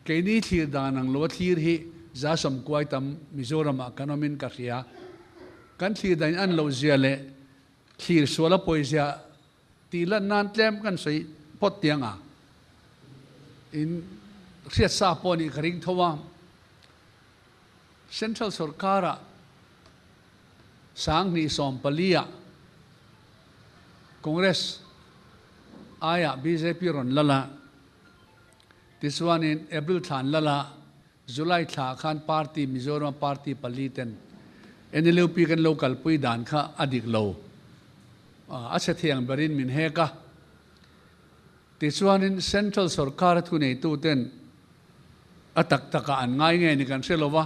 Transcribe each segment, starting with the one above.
Keini thlir dan ang lo a thlir hi zasawm kuai tam Mizoram ah kan awm in ka hria. Kan thlir dan in an loh zia leh thlir sual a pawi zia tih lan nan tlem kan sawi phawt tiang a in hriat sa pawh nih ka ring tho a. Central sorkar ah 2014 ah Congress aiah bjp rawn lal a, tichuanin April thla an lal a, July thla ah khan party Mizoram a party pali ten NLUP kan lo kalpui dan kha a dik lo, a chhe thiang berin min hek a, tichuanin Central sorkar a thuneitu ten a tak takah an ngai nge ni kan hre lo va,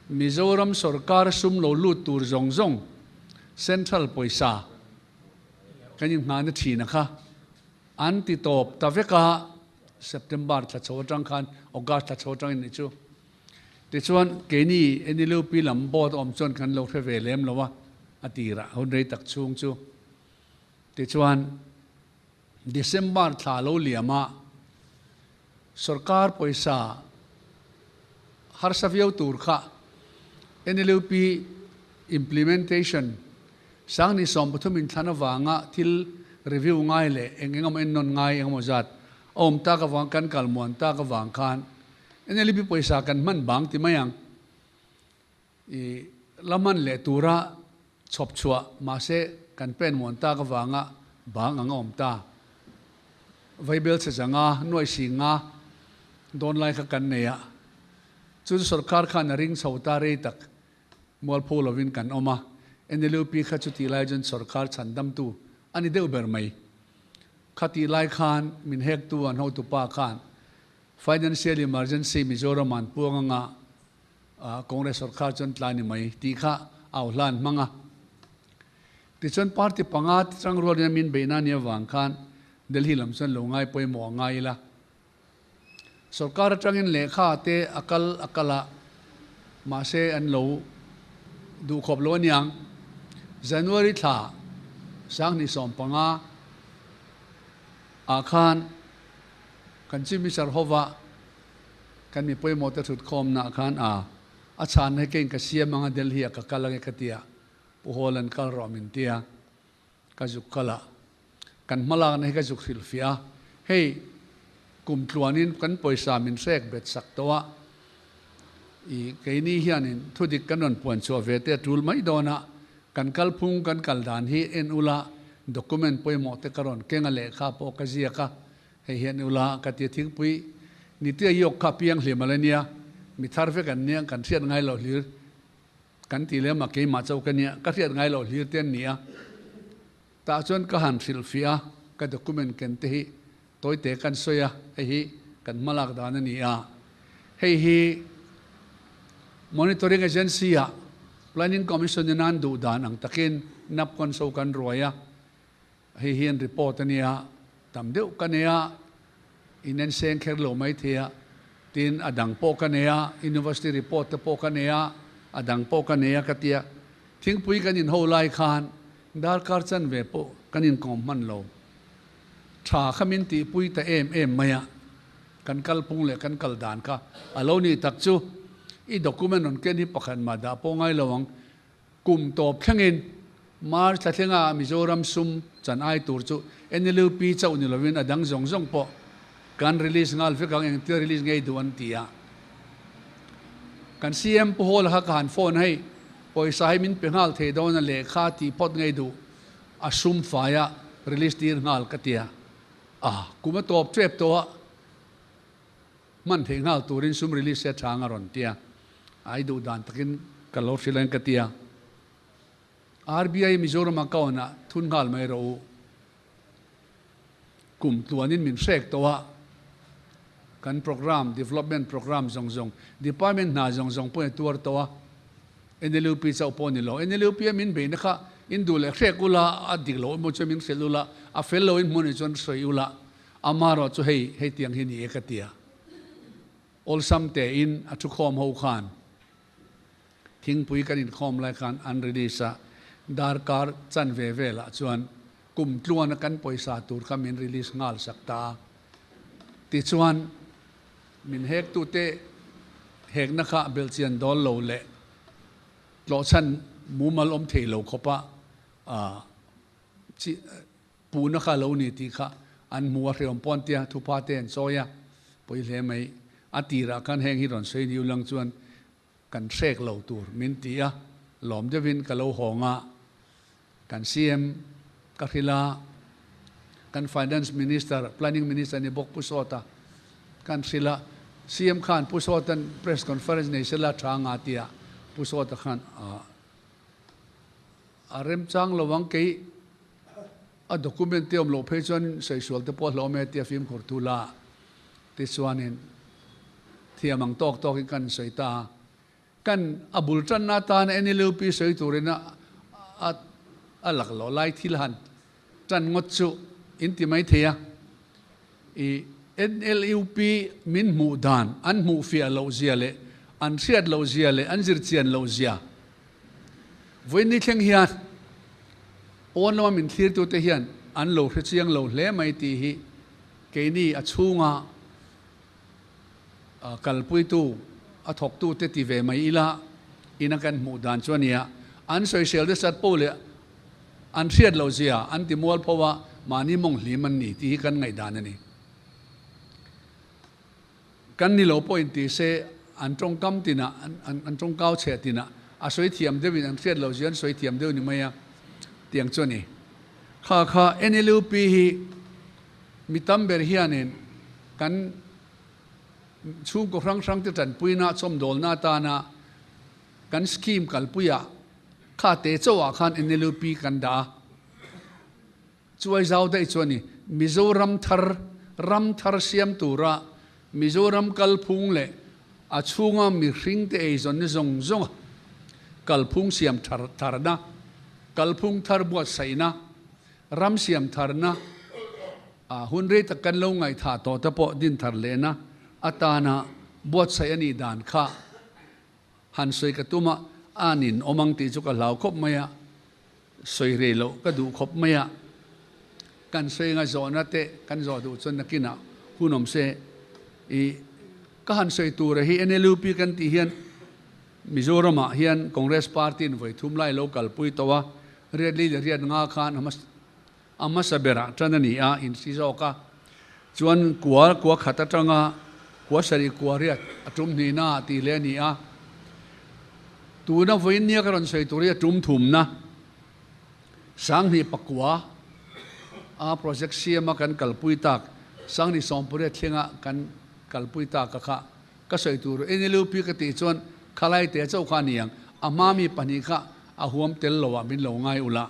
Mizoram sorkar sum lo lut tur zawng zawng Central pawisa kan inghahna thin a kha an ti tawp ta vek a, September thla chho atang khan August thla chho atangin nih chu. Tichuan keini NLUP lam board awm chuan kan lo hre ve lem lo a, a tirah hun rei tak chhung chu. Tichuan. December thla lo liam a, sorkar pawisa harsa viau tur kha NLUP implementation 2013 inthlan avanga thil review ngai leh eng eng emaw ennawn ngai eng emaw zat a awm tak avang kan kal muan tak avang khan NLUP pawisa kan hman bang ti mai ang. I la hman leh tura chhawp chhuah mahse kan pen muan tak avanga bang ang a awm ta. Vaibel chhe zanga nuai singa dawn lai kha kan nei a, chu chu sorkar khan a ring chho ta rei tak mualpho lovin kan awm a, NLUP kha chutih lai chuan sorkar chhandamtu a ni deuh ber mai. Khatih lai khan min hektu an hotupa khan Financial Emergency Mizoram an puang anga Congress sorkar chuan tlai ni mai tih kha au hlan hmang a. Tichuan party panga chang rualin a min beihna nia vang khan Delhi lam chuan lo ngai pawimawh a ngai ila. Sorkar atangin lehkha te a kal a kal a, mahse an lo duhkhawp lo aniang. January thla 2015 ah khan kan Chief Minister hova Kan mi pawimawh te thut khawmna khan a a chhanna hi keiin ka siam anga Delhi ah ka kal ange ka tia Pu Hall an kal rawh min tia ka zuk kal a kan hmalakna hi ka zuk hrilhfiah a hei kum tluanin kan pawisa min hrek bet sak tawh a i keini hianin thudik kan rawn puan chhuah ve te a tul mai dawn a kan kalphung kan kal dan hi en ula document pawimawh te ka rawn keng a lehkha pawh ka ziak a Hei hian ula ka tia thingpui nitia yok kha piang hlim ala nia, mi thar vek an nia, kan hriat ngai loh hlir kan ti lem a, keimah chauh ka nia, ka hriat ngai loh hlir te an ni a. Tah chuan ka han hrilhfiah a, ka document ken te hi tawite kan sawi a, hei hi kan hmalak dan a ni a. Hei hi Monitoring Agency ah Planning Commission in an duh dan ang takin NAPCON so kan ruai a, Hei hi an report a nia, tam deuh ka nei a, in en seng kher lo mai thei a, tin a dang pawh ka nei a, university report te pawh ka nei a, a dang pawh ka nei a ka tia. Thingpui kan inho lai khan darkar chanve pawh kan inkawm hman lo. Tha kha min tihpui ta em em mai a, kan kalphung leh kan kal dan kha a lo nih tak chu. I document rawn ken hi pakhat mah dah pawh ngai lo ang. Kum tawp thlengin March thla thlenga Mizoram sum chan ai tur chu NLUP chauh ni lovin a dang zawng zawng pawh kan release nghal vek ang, engtia release ngei duh an ti a. Kan CM Pu Hawla kha ka han phone hei, pawisa hi min pe nghal thei dawn a lehkha tih phawt ngei duh a sum faia release tir nghal ka ti a. A kum a tawp tep tawh a, hman theih nghal turin sum release se chang a rawn ti a, ai duh dan takin ka lo hrilh ang ka ti a. RBI Mizoram account ah thun nghal mai rawh u. Kum tluanin min hrek tawh a, kan program, development program zawng zawng, department hna zawng zawng pawhin a tuar tawh a, NLUP chauh pawh a ni lo. NLUP a min beihna kha in duh leh hrek ula, a dik loh emaw chuan min hrilh ula, a fel loin hmun ah chuan sawi ula, Amaherawh chu hei, hei tiang hi ni e ka ti a. Awlsam tein a thukhawm ho khan thingpui kan inkhawm lai khan an release a, darkar chanve velah chuan kum tluana kan pawisa tur kha min release nghal sak ta a. Tichuan Min hektute hekna kha belhchian dawl lo leh tlawhchhan mumal awm thei lo khawpa chi puhna kha lo ni tih kha an hmu a, hreawm pawn tia thupa te an chawi a, pawi hle mai. A tirah khan heng hi rawn sawi niu lang chuan kan hrek lo tur min ti a, lawm deuhin ka lo hawng a, kan CM ka hrilh a, kan Finance Minister, Planning Minister ni bawk Pu Sawta kan hrilh a, CM khan Pu Sawta'n press conference nei sela tha nga tia Pu Sawta khan a remchang lo ang kei a document te awm loh phei chuan saisual te pawh a hlawm e tia fimkhur thu la tichuanin thiam ang tawk tawkin kan sawi ta a. Kan a bul tanna atana NLUP sawi turin a a lak loh lai thil han tan ngawt chu in ti mai thei a. I NLUP min hmuh dan an hmuh fiah loh zia leh an hriat loh zia leh an zir chian loh zia vawiin ni thleng hian pawn lama min thlirtute hian an lo hre chiang lo hle mai tih hi keini a chhunga kalpuitu, a thawktute ti ve mai ila ina kan hmuh dan chu a nia. An sawisel te sat po leh an hriat loh zia an ti mual pho a, mahni mawng hlim an ni tih hi kan ngaihdan a ni. Kan ni lo pawhin ti se an tawngkam tinah, an tawngkau chhe tinah a sawi thiam deuhin an hriat loh zia an sawi thiam deuh ni mai a, tiang chu a ni. Kha kha NLUP hi Mi tam ber hianin kan chhungkaw hrang hrangte tanpuina chawmdawlna atana kan scheme kalpuiah kha te chauhah khan NLUP kan dah a. Chuai zau daih chu a ni. Mizoram thar, ram thar siam tura Mizoram kalphung leh a chhunga mihringte eizawnna zawng zawnga kalphung siam tharna, kalphung thar buatsaihna, Ram siam tharna ah hun rei tak kan lo ngaihthah tawh te pawh din thar lehna atana buatsaih a nih dan kha han sawi ka tum a, an in awm ang tih chu ka hlau khawp mai a, sawi rei loh ka duh khawp mai a, kan sawi anga zawhna te kan zawh duh chuan nakinah hun awm se i ka han sawi tura hi NLUP kan tih hian Mizoramah hian Congress party in vawi thum lai lo kalpui tawh a, riat li leh riat nga khan a hmasa berah tan a ni a, insi zawk a. Chuan kua kua khat atanga kua sarih kua riat a tum hnihna ah tih leh a ni a. Tuna vawiin nia ka rawn sawi tur hi a tum thumna Sanghnih pakua a project siama kan kalpui tak Sanghnih sawmpariat thlenga kan kalpui tak a kha Ka sawi tur NLUP ka tih chuan khalai te chauh kha a ni ang, a hma mi pahnih kha a huam tel lo ah min lo ngai ula,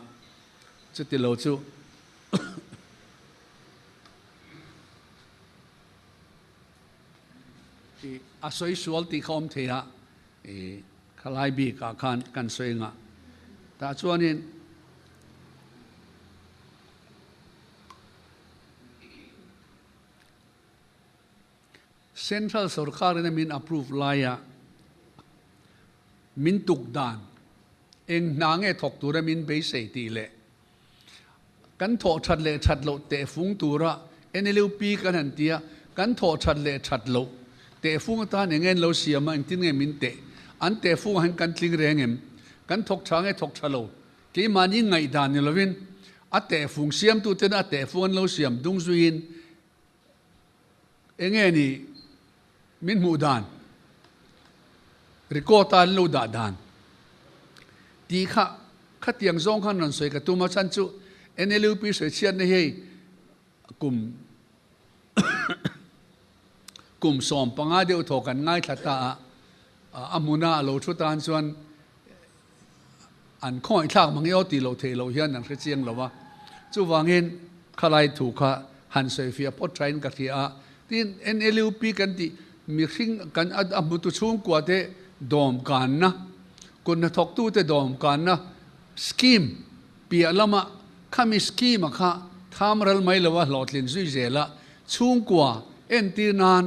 chuti lo chu i a sawi sual tih kha awm thei a, i khalai bik ah khan kan sawi ngah tah chuanin. Central sorkarin a min approve laia min tuk dan eng hna nge thawk tura min beisei tih leh kan thawh that leh that loh tehfung tura NLUP kan han tia kan thawh that leh that loh tehfung atan eng nge an lo siam a engtin nge min teh an tehfung ah hian kan tling reng em kan thawk tha nge thawk tha lo keimahni ngaihdan ni lovin a tehfung siamtuten a tehfung an lo siam dung zuiin Enge ni min hmuh dan, record a an lo dah dan tih kha khatiang zawng khan rawn sawi ka tum a, chhan chu NLUP sawi chhiatna hi hei kum kum 15 deuh thaw kan ngaithla ta a, a hmuna a lo thu tan chuan An khawngaihthlak mang io tih loh theih loh hian an hre chiang lo a, chuvangin khalai thu kha han sawifiah phawt thain ka hria a, tin NLUP kan tih mihring kan a hmutu chhungkua te dawmkanna, kut hnathawktute dawmkanna scheme piah lama khami scheme a kha thamral mai lo a hlawhtlin zui zel a, chhungkua entir nan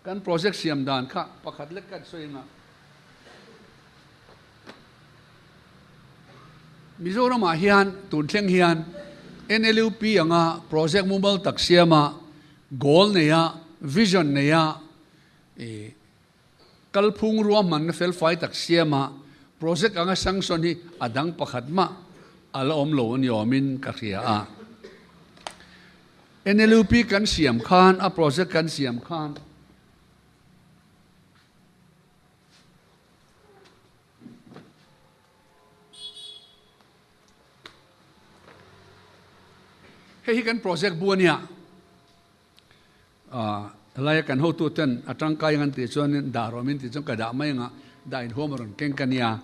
Kan project siam dan kha pakhat lek kan sawi anga Mizoramah hian tun thleng hian NLUP anga project mumal tak siama goal neia vision neia i kalphung ruahmanna felfai tak siama project anga sanction hi a dang pakhat mah a la awm lo a ni awmin ka hria a. NLUP kan siam khan, a project kan siam khan, Hei hi kan project bu a nia. Helaia kan hotu ten a tangkai ang an tih chuanin dah rawh min tih chuan ka dah mai anga dah inhuam a rawn keng ka nia.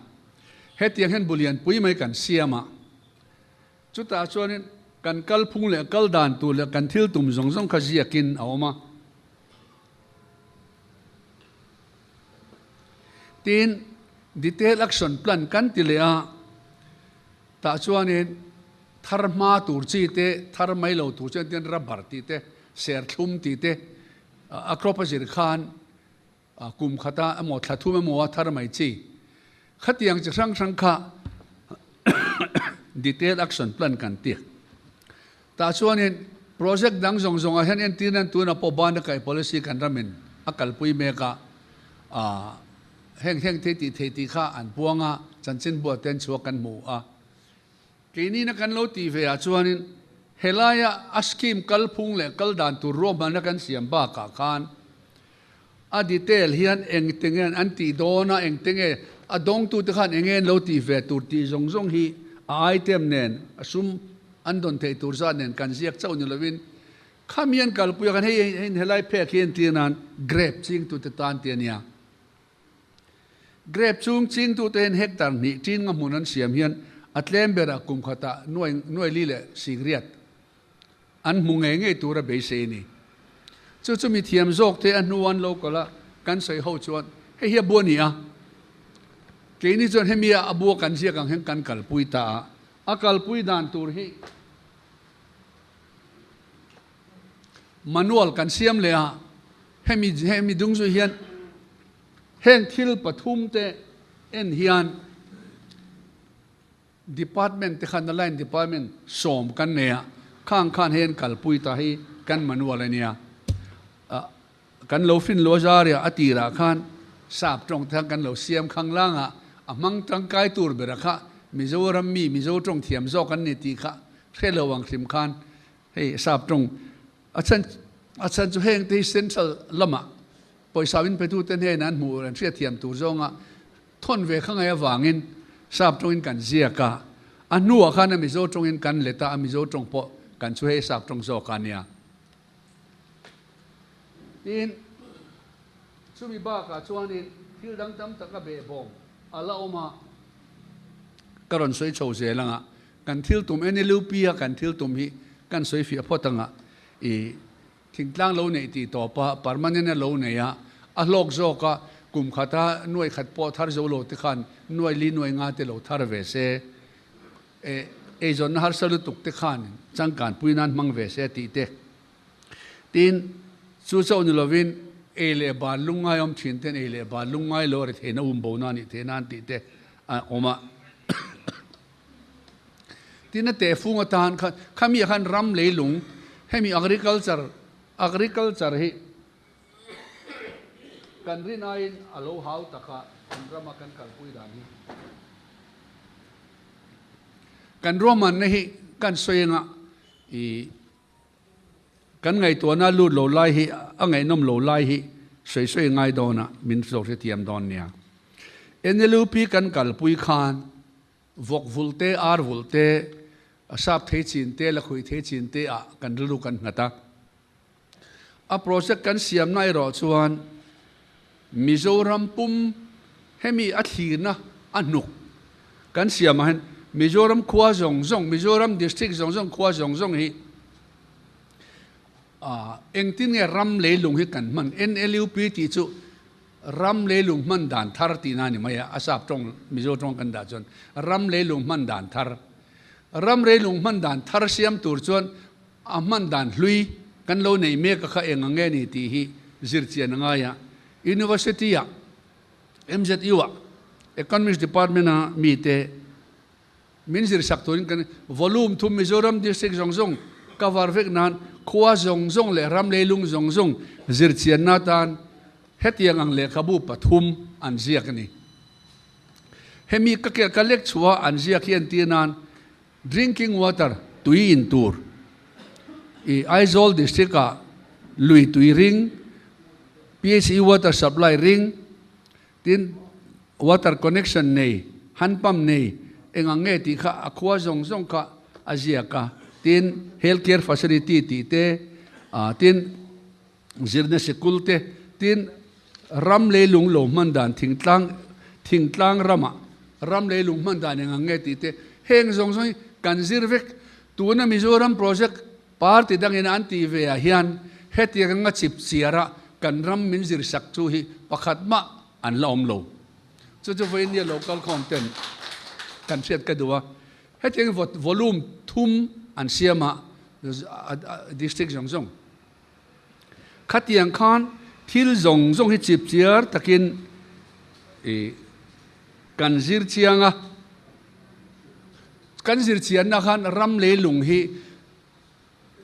Hetiang hian bu lian pui mai kan siam a. Chutah chuanin kan kalphung leh kal dan tur leh kan thil tum zawng zawng kha ziakin a awm a. Tin, detail action plan kan ti leh a, tah chuanin thar hma tur chi te, thar mai lo tur chuan tin rubber tih te, serthlum tih te, a crop a zir khan kum khata emaw thla thum emaw a thar mai chi. Khatiang chi hrang hrang kha detail action plan kan ti. Tah chuanin project dang zawng zawngah hian entir nan tunah pawh bana kaih policy kan ramin a kalpui mek a, heng heng thei tih thei tih kha an puang a, chanchinbua te an chhuak kan hmu a. Keinina kan lo tih ve ah chuanin helaia a scheme kalphung leh kal dan tur ruahmanna kan siam bakah khan a detail hian engte nge an tih dawn a, engte nge a dawngtute khan enge an lo tih ve tur tih zawng zawng hi a item nen a sum an dawn theih tur zat nen kan ziak chauh ni lovin khami an kalpui a khan hei hei helai phek hi entir nan grape chingtute tan tih a nia. Grape chung chingtute hian hectare hnih chin nga hmun an siam hian a tlem berah kum khatah nuai nuai li leh sikriat An hmu ngei ngei tura beisei a ni. Chu chu mi thiam zawk te a hnu an lo kal a, kan sawi ho chuan hei hi a bu a ni a. Keini chuan hemi a a bu a kan ziak ang hian kan kalpui ta a, a kalpui dan tur hi manual kan siam leh a, hemi hemi dung zui hian heng thil pathum te en hian Department te khan a line department sawm kan nei a, khang khan hei an kalpui ta hi kan manual a nia. Kan lo fin lo zaria a tirah khan sap tawng te khan kan lo siam khang lang a, a hmang tangkai tur bera kha Mizoram mi Mizo tawng thiam zawk an ni tih kha hre lo ang hrim khan hei sap tawng a chhan a chhan chu heng te hi central lamah pawisa min petu te hnenah an hmuh an hriatthiam tur zawnga Thawn ve kha ngai avangin Sap tawngin kan ziak a, a hnuah khan a Mizo tawngin kan let a, a Mizo tawng pawh kan chu hei Sap tawng zawk a nia. Tin, chumi bakah chuanin thil dang tam tak a behbawm a la awm a, ka rawn sawi chho zel ang a, kan thil tum NLUP a kan thil tum hi kan sawi fiah phawt ang a, i Thingtlang lo neih tih tawp a, permanent a lo nei a, a hlawk zawk a, kum khata nuai khat pawh thar zo lo te khan nuai li nuai nga te lo thar ve se, e eizawnna harsa lutuk te khan changkan pui nan hmang ve se tih te. Tin, chu chauh ni lovin ei leh ban lungngai awm thin ten ei leh ban lungngai lo a ri theihna um bo na nih theih nan tih te a awm a. Tin a tehfung atan khan khami ah khan ram leilung hemi agriculture agriculture hi kan rin aiin a lo hau tak a kan rama kan kalpui dan hi kan ruahmanna hi kan sawi anga ih kan ngaihtuahna lut lo lai hi a ngaihnawm lo lai hi sawi sawi ngai dawn a min lo hrethiam dawn nia. NLUP kan kalpui khan Vawk vulh te, ar vulh te, sap thei chin te, lakhuih thei chin te ah kan rilru kan nghat a. A project kan siamna erawh chuan Mizoram pum hemi a thlirna a hnuk kan siam ah hian Mizoram khua zawng zawng, Mizoram district zawng zawng khua zawng zawng hi engtin nge ram leilung hi kan hman? NLUP tih chu Ram leilung hman dan thar tihna a ni mai a, a sap tawng Mizo tawng kan dah chuan ram leilung hman dan thar. Ram leilung hman dan thar siam tur chuan a hman dan hlui kan lo neih mek a kha eng ang nge ni tih hi zir chian a ngai a. University ah MZU ah Economics Department a mite Min zirsak turin kan volume thum Mizoram district zawng zawng cover vek nan khua zawng zawng leh ram leilung zawng zawng zirchianna atan hetiang ang lehkhabu pathum an ziak a ni. Hemi ka ka lek chhuah an ziak hi entir nan Drinking water, tui in tur, i Aizawl District ah lui tui ring, PHE water supply ring, tin water connection nei, hand pump nei eng ang nge tih kha a khua zawng zawng kha a ziak a, tin health care facility tih te, tin zirna sikul te, tin ram leilung lo hman dan thingtlang thingtlang ramah ram leilung hman dan eng ang nge tih te heng zawng zawng hi kan zir vek. Tuna Mizoram project party dangin an tih ve ah hian hetiang anga chip chiara kan ram min zir sak chu hi pakhat mah an la awm lo. Chu chu vawiin nia local khawm ten kan hriat ka duh a. Hetiang volume thum an siam a district zawng zawng. Khatiang khan thil zawng zawng hi chip chiar takin i kan zir chiang a, kan zir chianna khan ram leilung hi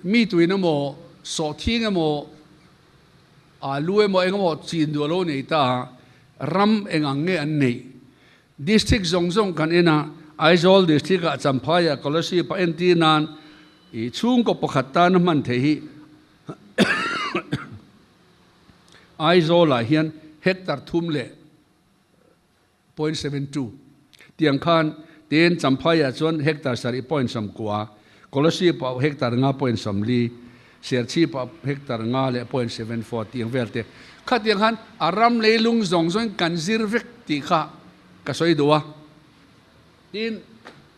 mi tuin emaw sawhthing emaw alu emaw eng emaw chin duh a lo nei ta a, ram eng ang nge an neih? District zawng zawng kan en a, Aizawl District ah Champhai ah Kolasib ah entir nan i chhungkaw pakhat tana hman theih hi Aizawl ah hian hectare thum leh 0.72 tiang khan tin Champhai ah chuan hectare sarih point sawmkua, Kolasib ah hectare nga point sawmli, Serchhip ah hectare nga leh 0.74 tiang vel te khatiang khan a ram leilung zawng zawngin kan zir vek tih kha ka sawi duh a. Tin,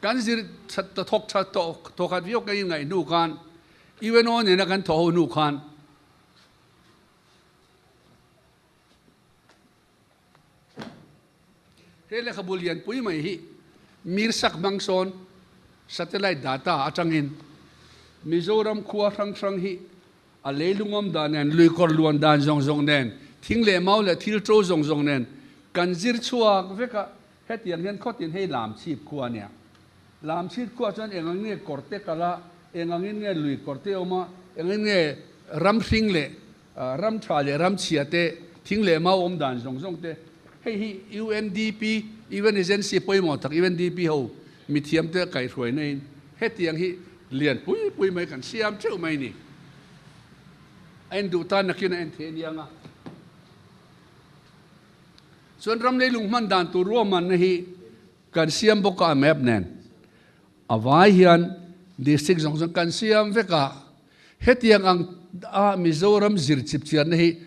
kan zir that ta thawk that tawh thawkhat viau kan inngaih hnu khan UNO nena kan thawh ho hnu khan He lehkhabu lianpui mai hi Mirsak hmang sawn satellite data atangin Mizoram khua hrang hrang hi a leilungawm dan nen, luikawr luan dan zawng zawng nen, thing leh mau leh thil to zawng zawng nen kan zir chhuak vek a. Hetiang hian khawtin hei Lamchhip khua a nia. Lamchhip khua chuan eng ang nge kawrte kal a, eng angin nge lui kawrte awm a, eng angin nge ram hring leh ram tha leh ram chhia te, thing leh mau awm dan zawng zawng te, hei hi UNDP, UN agency pawimawh tak UNDP ho mithiam te kaihhruai naiin hetiang hi lian pui pui mai kan siam theuh mai ni. A en duh tan nakin a en thei aniang a. Chuan ram leilung hman dan tur ruahmanna hi kan siam bawk a, map nen a vai hian district zawng zawng kan siam vek a. Hetiang ang a Mizoram zir chip chianna hi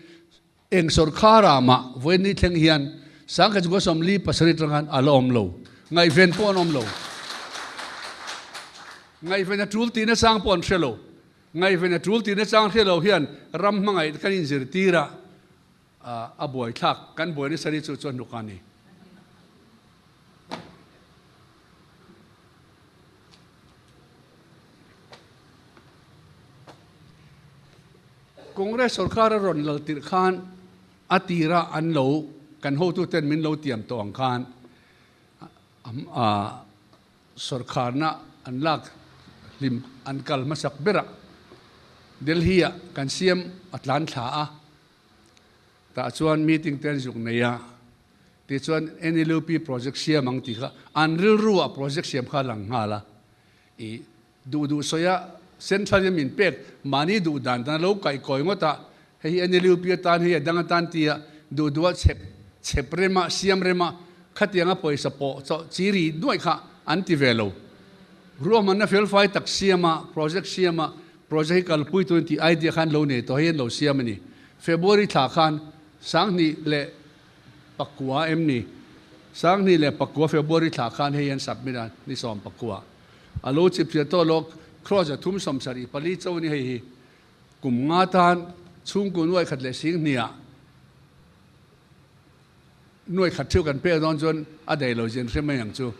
eng sawrkhar ah mah vawiin ni thleng hian sangkhat chungkaw 47 atang khan a la awm lo. Ngaihven pawh an awm lo. Ngaihven a tul tihna chang pawh an hre lo. Ngaihven a tul tihna chang hre lo hian ram hmangaih kan inzirtir a, a buaithlak kan buai nasa ni chu chuan hnuk a ni. Congress sorkar a rawn lal tirh khan a tira an lo kan hotuten min lo tiam tawh ang khan sorkarna an lak hlim an kal hmasak berah Delhi ah kan siam a tlan thla a, tah chuan meeting te an zuk nei a, tichuan NLUP project siam ang tih kha an rilru ah project siam kha a lang nghal a, i duh duh sawi a central in min pek mahni duh dan dan a lo kaih kawi ngawt a, hei hi NLUP atan hei a dang atan tia duh duh a chhep chhep rem a siam rem a khatiang a pawisa pawh chawh chi ri nuaih kha an ti ve lo. Ruahmanna felfai tak siam a project siam a project hi kalpui turin tih idea khan lo nei tawh hei an lo siam a ni. February thla khan 2009 em ni? 2009 February thla khan hei an submit a, ni 19. A lo chip chiah tawh lawk, cross a thum 74 cho a ni hei hi. Kum nga tan chhungkaw nuai khat leh sing hniah nuai khat theuh kan pek dawn chuan a daih lo zin hre mai ang chu.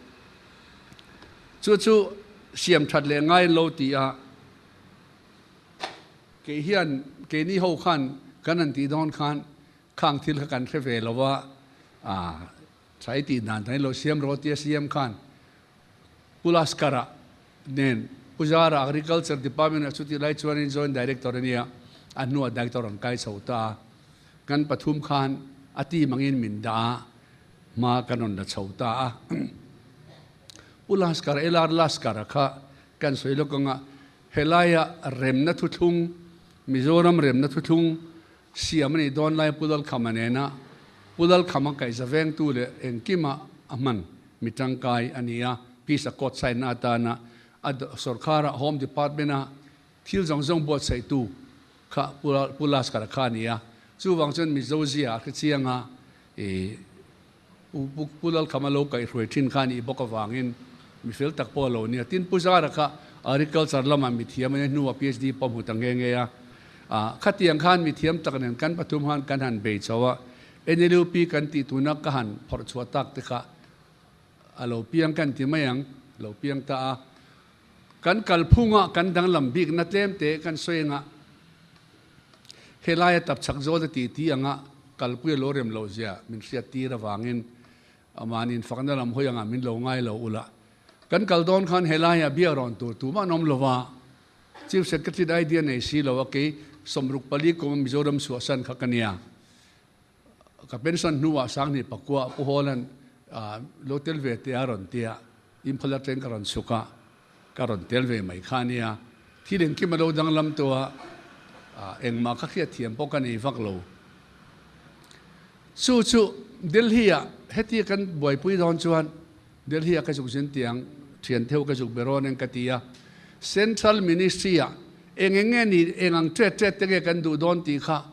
Chu chu siam that leh ngai lo ti a, kei hian keini ho khan kan han tih dawn khan Khang thil kha kan hre ve lo a, tha i tih dan dan i lo siam rawh tia siam khan Pulaskara nen Puzara Agriculture Department ah chutih lai chuanin Joint Director a nia, a hnuah Director an kai chho ta a. Kan pathum khan a team angin min dah a, hma kan rawn la chho ta a. Pu Laskar, LR Laskar-a kha kan sawi lawk anga helaia remna thuthlung, Mizoram remna thuthlung siam a nih dawn lai Pu Lalkhama nena Pu Lalkhama kaihza vengtu leh engkima a hman mi tangkai a ni a, Peace Accord sign na atana a sorkara Home Department a thil zawng zawng buatsaihtu kha Pu Laskar-a kha a ni a, chuvang chuan Mizo zia a hre chiang a, ih Pu Lalkhama lo kaihhruai thin kha a nih bawk avangin mi fel tak pawh a lo nia. Tin, Pu Zara kha Agriculture lamah mi thiam a nia, hnuah PhD pawh hmu ta nghe nghe a. Khatiang khan mi thiam tak nen kan pathum khan kan han bei chho a, NLUP kan tih tuna ka han phawrh chhuah tak te kha a lo piang kan ti mai ang, lo piang ta a. Kan kalphunga kan danglam bikna tlem te kan sawi anga helaia tapchhak zawl te titi anga kalpui a lo rem loh zia min hriat tir avangin mahni infakna lam hawi anga min lo ngai lo ula. Kan kal dawn khan helaia bia rawn tur tumah an awm lo va, Chief Secretary idea nei si lo a kei 64 kum Mizoram chhuahsan kha ka nia. Ka pension hnuah Sanghnih pakua Pu Hawla'n lo tel ve teh a rawn ti a, Imphal atang ka rawn chhuk a, ka rawn tel ve mai kha a nia. Thil engkim a lo danglam tawh a, engmah ka hriat thiam pawh ka nei vak lo. Chu chu Delhi-ah hetia kan buaipui dawn chuan Delhi-ah ka zuk zin tiang thian theuh ka zuk be rawn eng ka ti a, Central Ministry-ah eng eng nge ni, eng ang ṭet ṭet te nge kan duh dawn tih kha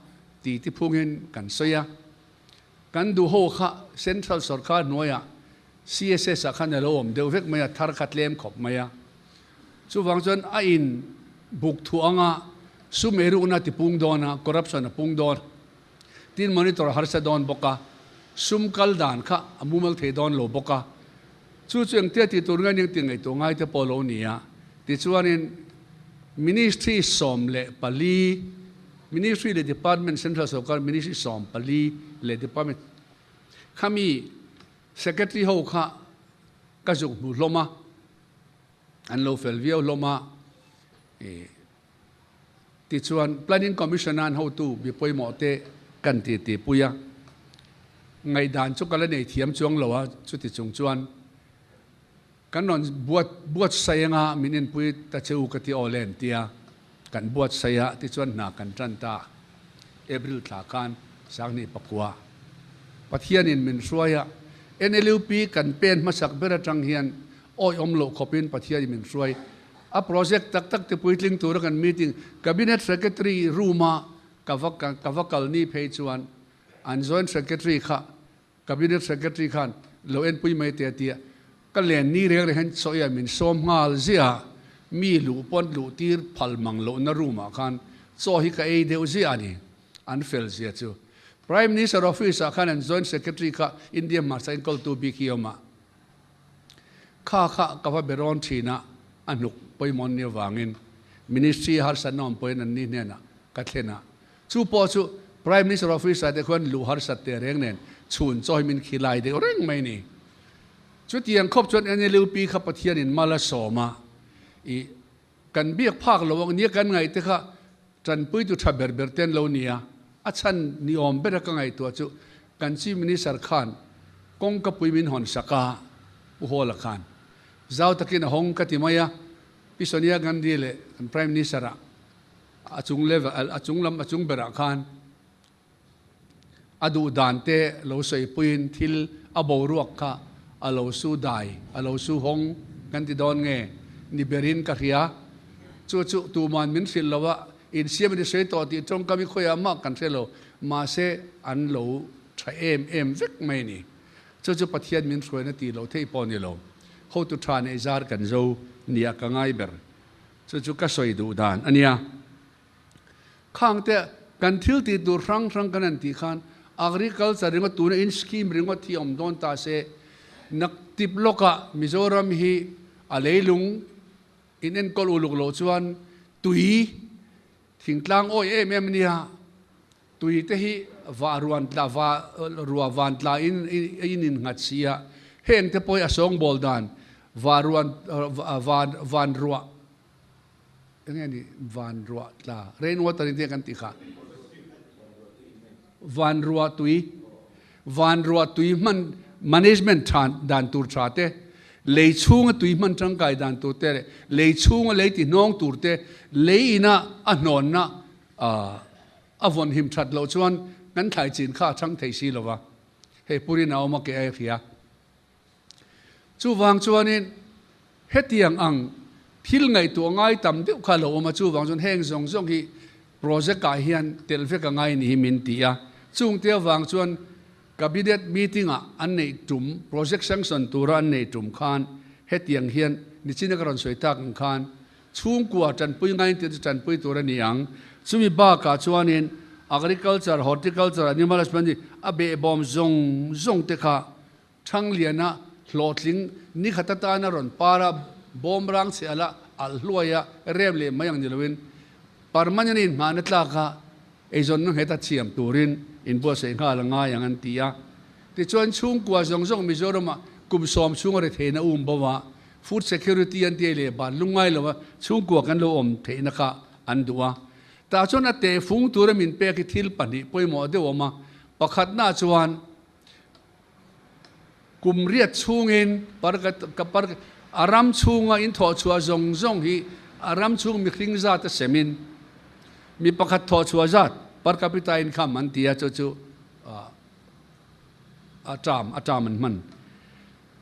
Ti ti phungin kan sawi a, kan duh ho kha Central sawrkar hnuaiah CSS ah khan a lo awm deuh vek mai a, thar kha tlem khawp mai a. Chuvang chuan a in buk thuah anga sum eirukna a ti pung dawn a, corruption a pung dawn, tin monitor a harsa dawn bawk a, sum kal dan kha a mumal thei dawn lo bawk a. Chu chu engtia tih tur nge ning tih ngaihtuah ngai te pawh lo ni a. Tichuanin Ministry 14, Ministry leh Department, Central Sawrkar Ministry 14 leh Department khami Secretary ho kha ka zuk hmu hlawm a, an lo fel viau hlawm a. Tichuan Planning Commission a an hotu mi pawimawh te kan ti ti pui a, ngaihdan chu ka la nei thiam chuang lo a, chuti chung chuan Kan rawn buat buatsaih anga min inpui ta che u ka ti aw le an ti a, kan buatsaih a tichuan hna kan tan ta April thla khan 2009 Pathianin min hruai a, NLUP kan pen hmasak ber atang hian awihawm loh khawpin Pathianin min hruai a project tak tak te puitling tura kan meeting Cabinet Secretary room a ka va ka va kal ni phei chuan an Joint Secretary kha Cabinet Secretary khan lo enpui mai teh a ti a, ka len ni reng reng hian sawi a min sawm nghal ziah a, mi luh pawn luh tir phal mang lohna room ah khan chaw hi ka ei deuh ziah a ni, an fel zia chu. Prime Minister Office ah khan an Joint Secretary kha India hmarcha enkawltu bik hi a awm a, kha kha ka va be rawn thin a, a hnuk pawimawh an nih avangin Ministry harsatna awm pawhin an ni hnenah ka thlen a, Chu pawh chu Prime Minister Office ah te khuan luh harsat teh reng nen chhun chaw hi min khilai deuh reng mai ni. Chutiang khawp chuan NLUP kha Pathian in mal a sawm a, i kan biak phak lo ang nia kan ngaih te kha tanpui tu tha ber ber te an lo ni a, a chhan ni awm ber a ka ngaihtuah chu kan Chief Minister khan kawngka pui min hawn sak a, Pu Hawla khan zau takin a hawng ka ti mai a, Pi Sonia Gandhi leh kan Prime Minister ah A chung level, a chung lam, a chung berah khan a duh dan te lo sawipuiin thil a boruak kha a lo su dai, a lo su hawng kan ti dawn nge ni berin ka hria. Chu chu tuman min hrilh lo a, insiam a ni sawi tawh tih tawngkam hi khawiah mah kan hre lo, mahse an lo tha em em vek mai a ni. Chu chu Pathian min hruaina tih loh theih pawh a ni lo. Hotu tha neih zar kan zo nia ka ngai ber. Chu chu ka sawi duh dan a nia. Khangte kan thil tih tur hrang hrang kan han tih khan agriculture ringawt tuna in scheme ringawt hi awm dawn ta se, naktip lawkah Mizoram hi a leilung in enkawl uluk loh chuan tui thingtlang awi em em a nia. Tui te hi va ruan tla va rua van tla in in in nghat si a, heng te pawh hi a sawngbawl dan va ruan van van ruah. Enge ni van ruah tla, rain water in tia kan tih kha. Van ruah tui, van ruah tui hman management tha dan tur tha te, lei chhunga tui hman tangkai dan tur te leh lei chhunga lei ti hnawng tur te, lei ina a hnawnna a vawn him that loh chuan kan thlai chin kha a chhang thei si lova, hei purin a awm a ke a hria. Chuvang chuanin hetiang ang thil ngaihtuah ngai tam deuh kha a lo awm a, chuvang chuan heng zawng zawng hi project ah hian telh vek a ngai ni hi min ti a. Chungte avang chuan Cabinet meeting ah an neih tum, project sanction tura an neih tum khan hetiang hian nichina ka rawn sawi tak ang khan chhungkua tanpui ngaiin tih chu tanpui tur a ni ang. Chumi bakah chuanin agriculture, horticulture, animal husbandry a behbawm zawng zawng te kha Thangliana hlawhtling nikhat atana rawn par a, bawm rang chhe ala alh hluai a, rem leh mai ang ni loin permanent inhmahna tlaka eizawnna nghet a thiam turin inbuatsaih nghal a ngai ang an ti a. Tichuan chhungkua zawng zawng Mizoramah kum sawm chhunga ri theihna um bo a, food security an ti leh ban lungngai lova chhungkua kan lo awm theihna kha an duh a. Tah chuan a tehfung tura min pek hi thil pahnih pawimawh deuh a awm a, pakhatnaah chuan Kum riat chhungin par a ram chhunga in thawhchhuah zawng zawng hi a ram chhung mihring zat a semin mi pakhat thawhchhuah zat per capita income an ti a, chu chu a term a term an hman.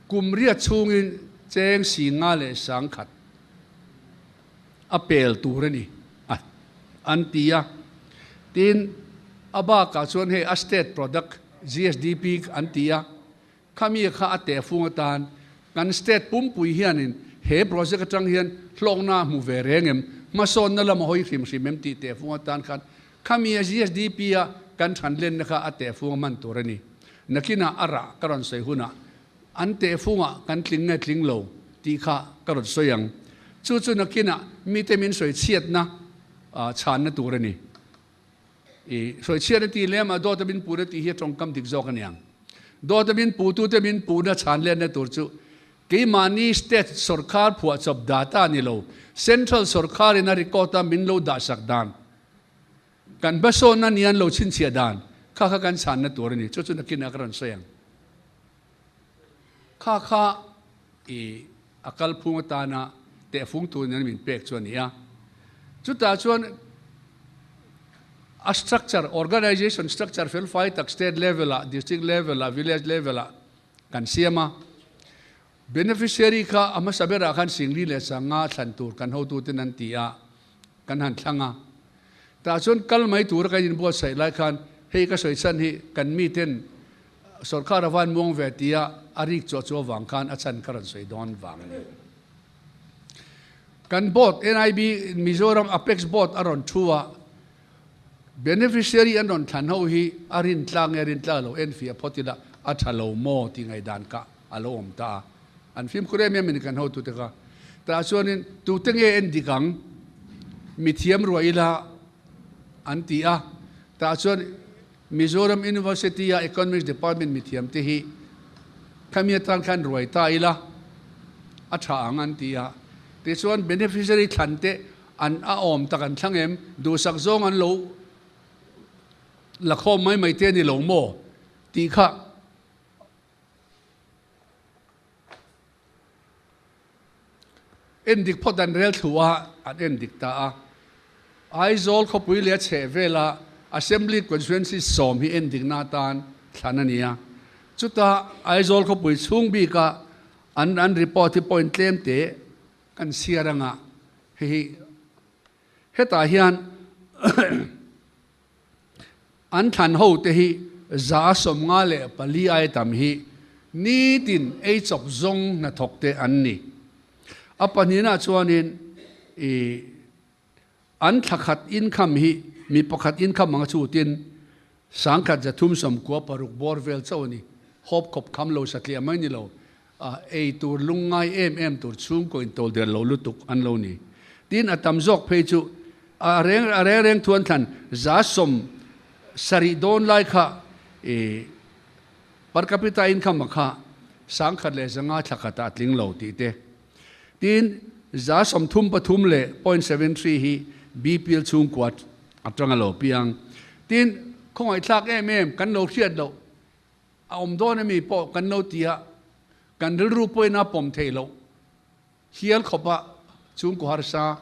Kum riat chhungin cheng si nga leh sangkhat a pel tur a ni an ti a. Tin, a bakah chuan hei a state product GSDP an ti a, khami kha a tehfung atan kan state pumpui hianin he project atang hian hlawkna a hmu ve reng em, hmasawnna lam a hawi hrim hrim em tih tehfung atan khan khami a GSDP a kan thanlenna kha a tehfung a hman tur a ni. Nakinah a rah ka rawn sawi hunah An tehfungah kan tling nge tling lo tih kha ka rawn sawi ang. Chu chu nakinah mite min sawi chhiatna chhanna tur a ni. I sawi chhiatna tih lem ah dawta min puhna tih hi a tawngkam dik zawk a ni ang. Dawta min puhtute min puhna chhan lenna tur chu keimahni state sawrkar phuahchawp data a ni lo, central sawrkarin a record a min lo dahsak dan, kan hmasawnna ni an lo chhinchhiah dan kha kha kan chhanna tur a ni. Chu chu nakinah ka rawn sawi ang. Kha kha i a kalphung atana tehfung tur nen min pek chu a ni a. Chutah chuan a structure, organization structure felfai tak state level ah, district level ah, village level ah kan siam a. Beneficiary kha a hmasa berah khan Singli leh Sanga thlan tur kan hotuten an ti a, kan han thlang a. Tah chuan kal mai tura kan inbuatsaih lai khan hei ka sawi chhan hi kan miten Sorkar a van muang ve tia a rik chuah chu avang khan a chhan ka rawn sawi dawn vang a ni. Kan board NIB Mizoram Apex Board a rawn thu a, beneficiary an rawn thlan ho hi a rin tla nge rin tla lo enfiah phawt ila a tha lo maw tih ngaihdan kha a lo awm ta a. An fimkhur em em a ni kan hotute kha. Tah chuanin tute nge en dik ang? Mithiam ruah ila an ti a. Tah chuan Mizoram University a Economics Department mithiam te hi khami atan khan ruai ta ila a tha ang an ti a. Tichuan beneficiary thlan te an a awm tak an thlang em? Duhsak zawng an lo la khawm mai mai te a ni lo maw? Tih kha Endik phawt an rel thlu a, an endik ta a. Aizawl khawpui leh a chheh vela Assembly Constituency sawm hi endikna atan thlan a ni a. Chuta Aizawl khawpui chhung bika an an report hi point tlem te kan chhiar anga hei hi hetah hian An thlan ho te hi 154 ai tam hi nitin ei chawp zawng hnathawk te an ni. A pahnihna chuanin i an thla khat income hi mi pakhat income anga chutin 1336 bawr vel chauh a ni. Hawp khawp kham lo satliah mai ni lo, ei tur lungngai em em tur chhungkaw in tawlder lo lutuk an lo ni. Tin, a tam zawk phei chu a reng a reng reng thuan thlan 70 dawn lai kha i per capita income a kha 1500 thla khatah a tling lo tih te. Tin, 34 leh point 73 hi BPL chhungkua atanga lo piang. Tin, khawngaihthlak em em kan lo hriat loh a awm dawn ami pawh kan lo ti a, kan rilru pawhin a pawm theih loh hial khawpa chhungkaw harsa,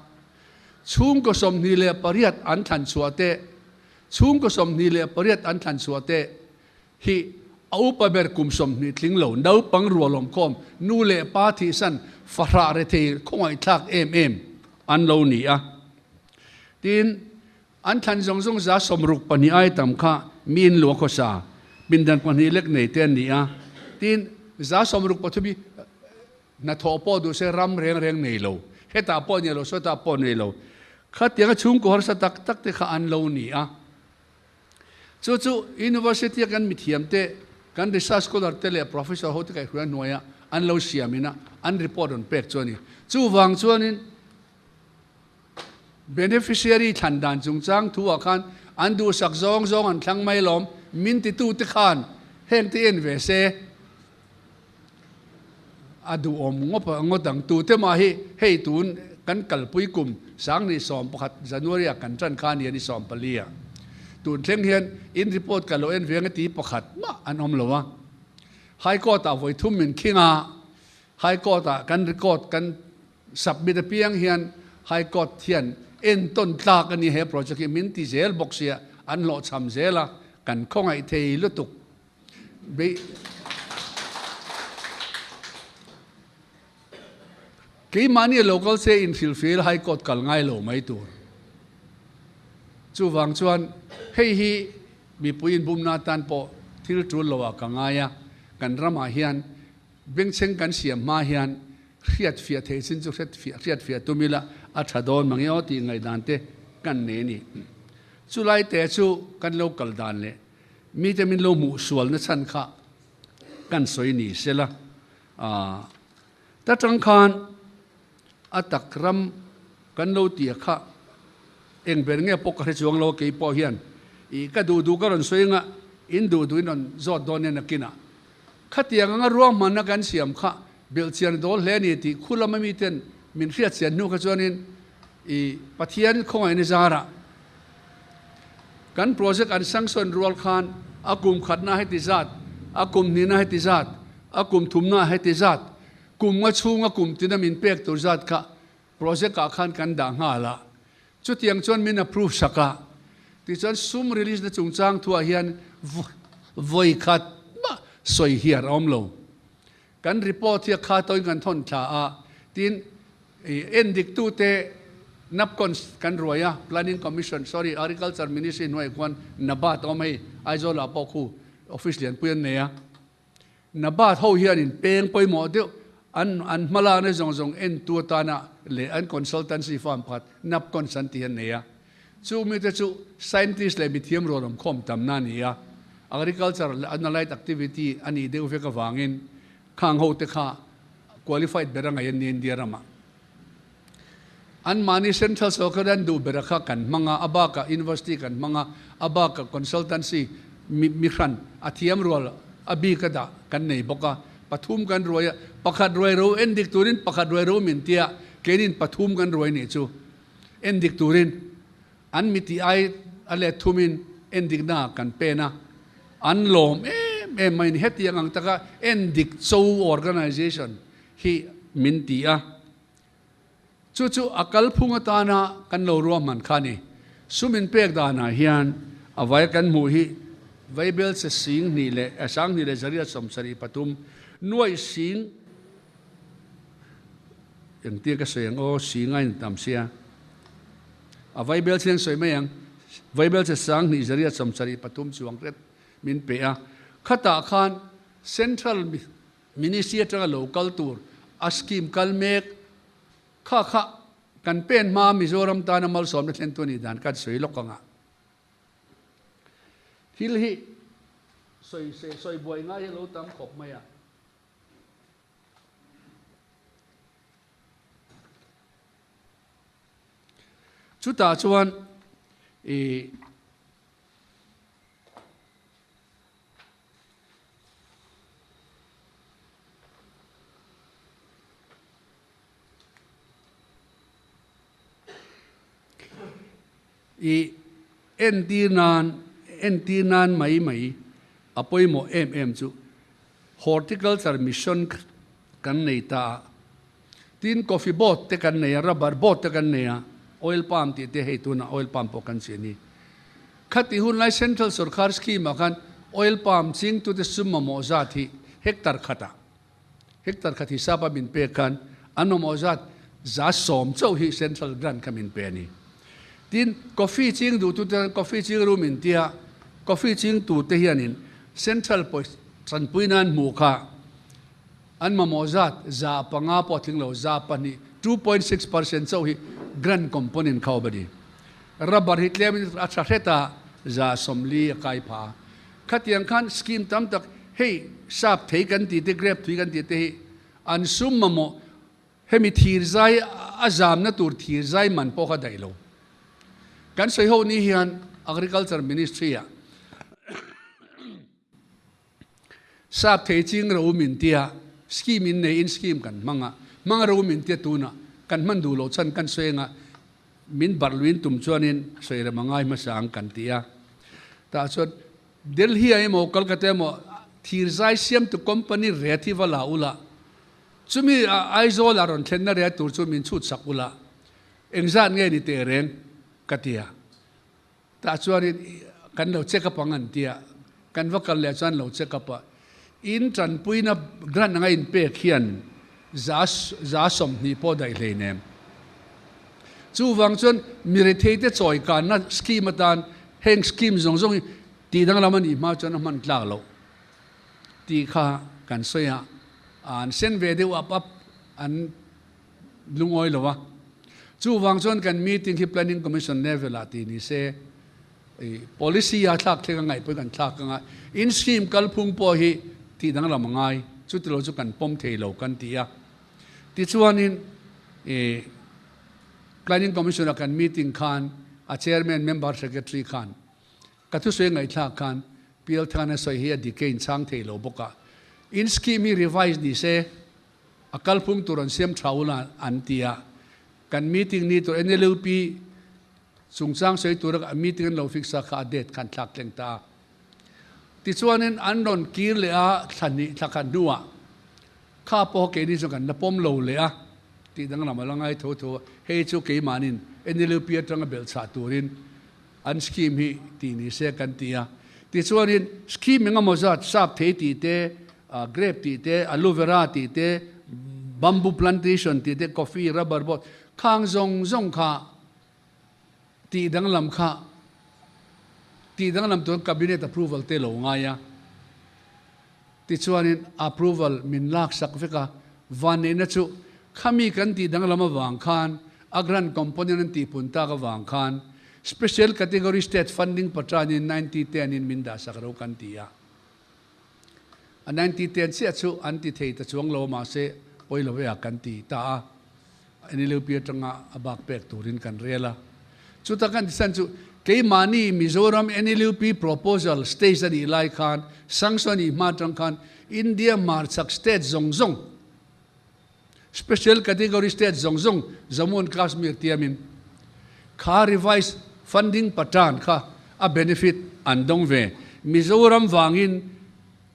chhungkaw 28 an thlan chhuah te, chhungkaw 28 an thlan chhuah te hi a upa ber kum 20 tling lo naupang rualawmkhawm nu leh pa thihsan fahrah rethei khawngaihthlak em em an lo ni a. Tin, an thlan zawng zawng 62 ai tam kha miin lua khawsa pindan pahnih lek nei te an ni a. Tin, 63 hi hnathawh pawh duh se ram reng reng nei lo, hetah pawh nei lo, sawtah pawh nei lo, khatianga chhungkaw harsa tak tak te kha an lo ni a. Chu chu University a kan mithiam te, kan research scholar te leh professor ho te kaihhruai hnuaia an lo siam ina an report rawn pek chu a ni. Chuvang chuanin beneficiary thlan dan chungchang thu ah khan an duhsak zawng zawng an thlang mai lawm, min titu te khan heng te en ve se a duhawm ngawp ngawt ang. Tute mah hi hei tun kan kalpui kum 2011 January ah kan tan kha nia ni 14 ah tun thleng hian in report ka lo en veng a ti pakhat mah an awm lo a. High Court ah vawi thum min khing a, High Court ah kan record kan submit apiang hian High Court hian entawn tlak a ni he project hi min ti zel bawk sia an hlawhchham zel a, kan khawngaih thei lutuk. Keimahni local se inhrilhfel High Court kal ngai lo mai tur. Chuvang chuan hei hi mipui inbumna atan pawh thil tul loah ka ngai a, kan ramah hian bengchheng kan siam hma hian hriatfiah theih chin chu hriatfiah tum ila a tha dawn mang e aw tih ngaihdan te kan nei a ni. Chulai te chu kan lo kal dan leh Mite min lo hmuh sualna chhan kha kan sawi ni sela, ta tang khan a tak ram kan lo tia kha eng ber nge pawh ka hre chuang lo a, kei pawh hian i ka duh duh ka rawn sawi anga in duh duh in rawn zawt dawn nia nakinah khatiang anga ruahmanna kan siam kha belhchian dawl hle a ni tih khu lama miten min hriatchian hnu kha chuanin i Pathian khawngaihna zarah Kan project an sanction rual khan a kum khatna heti zat, a kum hnihna heti zat, a kum thumna heti zat, kum nga chhunga kum tina min pek tur zat kha project ah khan kan dah nghal a. Chutiang chuan min approve sak a. Tichuan sum release na chungchang thuah hian vawi khat mah sawi hiar a awm lo. Kan report hi a kha tawhin kan thawn thla a, tin endiktute NABCONS kan ruai a, Planning Commission, sorry, Agriculture Ministry hnuaiah khuan NABARD a awm hei, Aizawl ah pawh khu office lianpui an nei a. NABARD ho hianin peng pawimawh deuh an an hmalakna zawng zawng entu atana leh an consultancy firm pakhat NABCONS an tih an nei a. Chu mite chu scientist leh mithiam rual awmkhawm tamna a ni a, agriculture leh analyte activity a nih deuh vek avangin khang hote kha qualified ber a ngaih an ni India ramah. Anmahni central sorkar an duh bera kha kan hmang a, a bakah university kan hmang a, a bakah consultancy mi hran a thiam rual a bik a dah kan nei bawk a, pathum kan ruai a, pakhat ruai ro endik turin pakhat ruai ro min tia keinin pathum kan ruai nih chu. Endik turin an miti ai a let thumin endikna kan pen a, an lawm em em mai ni. Hetiang ang taka endik cho organisation hi min ti a, chu chu a kalphung atana kan lo ruahman kha a ni. Sum inpek danah hian a vai kan hmuh hi Vaibel che sing hnih leh 20 leh 173 nuaih sing, Engtia ka sawi ang aw, si ngai in tam sia. A Vaibel chiang sawi mai ang. Vaibel che 2000 173 chuang hret min pe a. Khatah khan Central Ministry atanga lo kal tur a scheme kal mek kha kha kan pen hma Mizoram tana malsawmna thlentu a nih dan kha sawi lawk ang a. Thil hi sawi sawi buai ngai hi a lo tam khawp mai a. Chutah chuan i I entir nan, entir nan mai mai a pawimawh em em chu Horticulture Mission kan nei ta a. Tin, coffee board te kan nei a, rubber board te kan nei a, oil palm tih te hei tunah oil palm pawh kan chin hi. Khati hun lai Central Sorkar scheme ah khan oil palm chingtute sum mamawh zat hi hectare khatah, hectare khat hisap a min pek khan an mamawh zat 10% chauh hi Central grant kha min pe a ni. Tin, coffee ching duhtute khan coffee ching ru min tia, coffee chingtute hianin Central pawisa tanpui nan hmuh kha An mamawh zat 5% pawh a tling lo, 2%, 2.6%, chauh hi grant component kha awm a ni. Rubber hi tlemin a tha hret a, 40% a kai pha a. Khatiang khan scheme tam tak, hei sap thei kan tih te, grape thui kan tih te hi an sum mamawh, hemi thirzai a zamna tur thirzai man pawh kha daih lo. Kan sawi ho ni hian Agriculture Ministry-ah Sap thei ching ro min tia scheme in nei in scheme kan hmang a, hmang ro min tia tunah kan hman duh loh chhan kan sawi anga min barh luin tum chuanin sawi rem a ngai hmasa ang kan ti a. Tah chuan Delhi ah emaw Kolkata emaw thirzai siamtu company ret hi va la ula, chumi Aizawl ah rawn thlenna ret tur chu min chhut sak ula, engzat nge ni teh reng ka ti a. Tah chuanin kan lo check up ang an ti a, kan va kal leh chuan lo check up a, in tanpuina grant anga in pek hian 20% pawh daih hleinem. Chuvang chuan mi retheite chawi kanna scheme atan heng scheme zawng zawng hi tih danglam a nih hma chuan a hman tlak loh tih kha kan sawi a, an sen ve deuh ap ap an lungawi lo a. Chuvang chuan kan meeting hi Planning Commission level ah tih ni se, policy a thlak thleng a ngaih pawhin kan thlak ang a, in scheme kalphung pawh hi tih danglam a ngai, chuti lo chu kan pawm thei lo kan ti a. Tichuanin Planning Commission a kan meeting khan a chairman member secretary khan ka thusawi ngaihthlak khan Pialthana sawi hi a dik e inchhang thei lo bawk a, in scheme hi revise ni se, A kalphung tur an siam tha ula an ti a, kan meeting ni tur NLUP chungchang sawi tura meeting an lo fix a kha a date kha an thlak tleng ta a. Tichuanin an rawn kir leh a thla hnih thla khat hnuah kha pawh keini chu kan la pawm lo leh a tih danglam a la ngai tho tho a, hei chu keimahnin NLUP atanga belhchhah turin an scheme hi tih ni se kan ti a. Tichuanin scheme engemaw zat sap thei tih te, grape tih te, aloe vera tih te, bamboo plantation tih te, coffee, rubber board khang zawng zawng kha tih danglam kha tih danglam tur cabinet approval te lo ngai a. Tichuanin approval min lak sak vek a, vanneihna chu khami kan tih danglam avang khan a grant component an tihpun tak avang khan Special Category State Funding paṭanin 90 ten in min dah sak ro kan ti a. A 90 ten chiah chu an ti thei ta chuang lo mahse pawi lo e a kan ti ta a. NLUP atanga a bak pek turin kan rel a. Chuta kan tisan chu keimahni Mizoram NLUP proposal stage a nih lai khan sanction a nih hma atang khan India hmarchhak state zawng zawng, special category state zawng zawng Jammu and Kashmir tiamin kha revised funding pattern kha a benefit an dawng ve. Mizoram vangin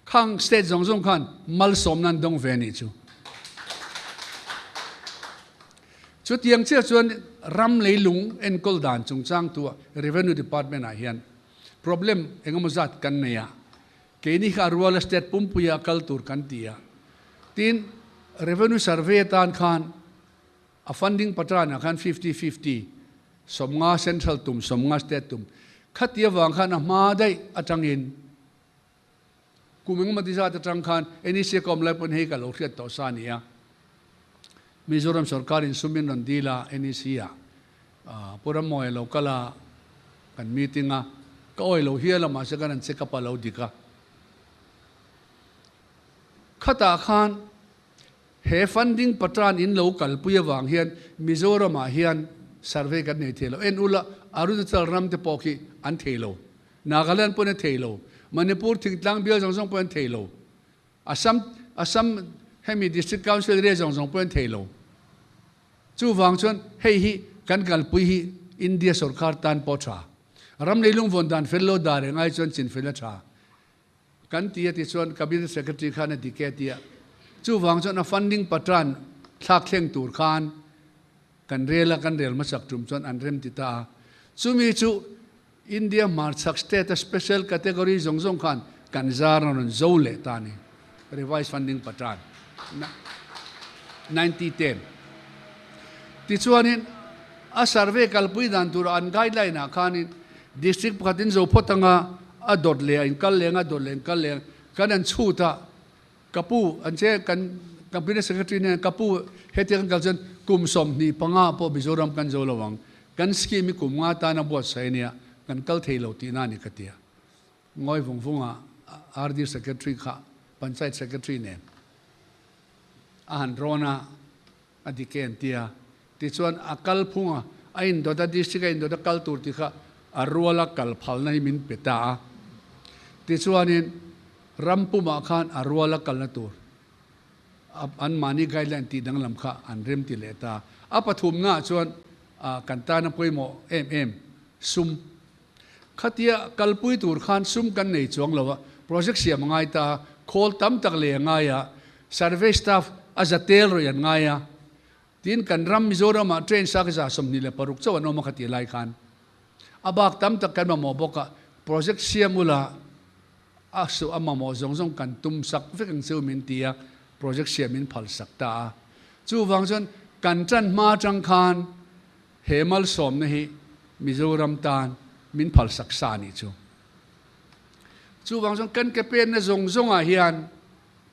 Khang state zawng zawng khan malsawmna an dawng ve a nih chu. Chutiang chiah chuan ram leilung enkawl dan chungchang tua Revenue Department ah hian problem engemaw zat kan nei a, keini kha a ruala state pumpuia kal tur kan ti a. Tin, Revenue Survey atan khan a funding pattern ah khan 50-50, 50 central tum, 50 state tum, khati avang khan a hma daih atangin Kum engemaw ti zat atang khan NEC ka awm lai pawn hei ka lo hriat tawh sa a ni a. Mizoram sorkar in sum in rawn dil a NEC ah Pu Rammawi a lo kal a, kan meeting a, ka awi lo hial a mahse kan han check up a lo dik a. Khatah khan he funding pattern in lo kalpui avang hian Mizoram ah hian survey kan nei thei lo. En ula Arunachal ram te pawh khi an thei lo. Nagaland pawn a thei lo, Manipur thingtlang bial zawng zawng pawn an thei lo, Assam Assam hemi District Council area zawng zawng pawn an thei lo. Chuvang chuan hei hi kan kalpui hi India sorkar tan pawh tha. Ram leilung vawn dan fel lo dar eng ai chuan chin fel a tha. Kan ti a ti chuan Cabinet Secretary khan a dik e a ti a. Chuvang chuan a funding patran thlak thleng tur khan kan rel a, kan rel hmasak tum chuan an rem ti ta a. Chumi chu India hmarchhak state a special category zawng zawng khan kan zar a rawn zo leh ta a ni. Revised funding pattern 9010. Tichuanin a survey kalpui dan tura an guideline ah khanin district pakhatin zo phawt anga a dawt leh a inkal leng a dawt leh inkal leng kan an chhut a ka pu an che kan cabinet secretary nen ka pu hetiang kan kal chuan kum 25 pawh Mizoram kan zo lo ang kan scheme hi kum nga tana buatsaih ania kan kal thei lo tihna a ni ka tia. Ngawi vung vung a RD Secretary kha Panchayat Secretary nen a han rawn a, a dik e an ti a. Tichuan a kal phung a, a indawt a, district a indawt a kal tur tih kha a ruala kal phalna hi min pe ta a. Tichuanin ram pumah khan a ruala kalna tur anmahni guideline tih danglam kha an rem ti leh ta. A pathumnaah chuan kan tana pawimawh em em sum Khatia kalpui tur khan sum kan nei chuang lo a, project siam a ngai ta a, khawl tam tak lei a ngai a, survey staff a za tel rawih an ngai a, tin kan ram Mizoram ah train sak 26 chauh an awm a khatia lai khan a bak tam tak kan mamawh bawk a, project siam ula a su a mamawh zawng zawng kan tum sak vek ang cheu min ti a, project siam min phal sak ta a, chuvang chuan kan tan hma atang khan He malsawmna hi Mizoram tan min phalsak sa a nih chu. Chuvang chuan kan ke penna zawng zawngah hian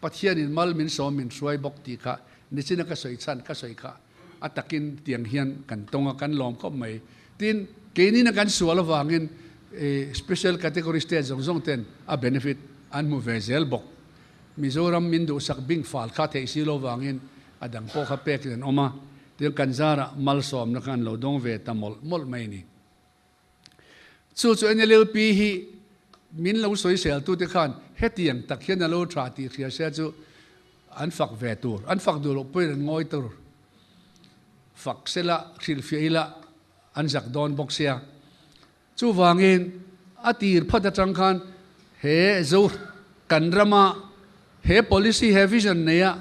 Pathianin mal min sawm min hruai bawk tih kha nichina ka sawi chhan ka sawi kha a takin tiang hian kan tawng a kan lawm khawp mai. Tin, keinina kan sual avangin special category state zawng zawng ten a benefit an hmu ve zel bawk. Mizoram min duhsak bing fal kha theih si lo vangin a dang pawh kha pekin an awm a. Tin, kan zarah malsawmna kha an lo dawng ve ta mawlh mawlh mai a ni. Chu chu NLUP hi min lo sawiseltute khan hetiang tak hian a lo tha tih hria se chu an fak ve tur, an fak duh loh pawhin an ngawi tur. Fak sela, hrilhfiah ila an zak dawn bawk sia. Chuvangin a tir phat atang khan he Zo kan rama he policy he vision neia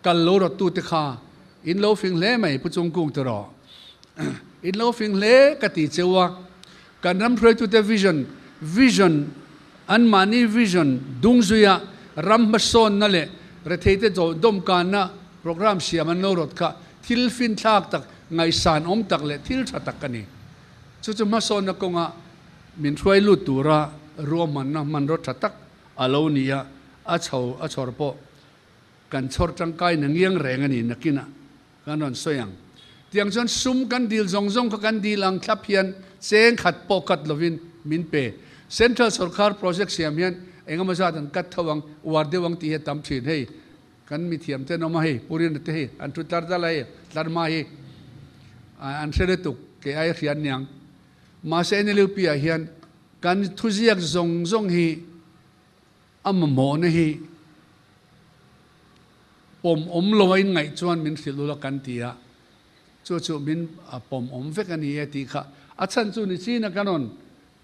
kal lo rawttute kha in lo fing hle mai Pu Chungkung te rawh. In lo fing hle ka ti cheu a, kan ram hruaitute vision vision anmahni vision dungzuia ram hmasawnna leh retheite dawmkanna program siam an lo rawt kha thil finthlak tak ngaihsan awm tak leh thil tha tak a ni. Chu chu hmasawnna kawnga min hruai lut tura ruahmanna hmanraw tha tak a lo ni a, a chho a chhawr pawh kan chhawr tangkai na ngiang reng a ni nakinah kan rawn sawi ang. Tiang chuan sum kan dil zawng zawng kha kan dil ang thlap hian cheng khat pawh cut lovin min pe. Central sorkar project siam hian engemaw zat an cut tho ang, uar deuh ang tih hi a tam thin. Hei kan mithiam te an awm a hei, Pu Rina te hei an thu tlar dal a hei, tlar hma hi an hre lutuk kei ai hriat niang. Mahse NLUP ah hian kan thuziak zawng zawng hi a mamawhna hi pawm awm lo a inngaih chuan min hrilh ula kan ti a, chu chu min pawm awm vek a ni e tih kha a chhan chu ni chin a kan rawn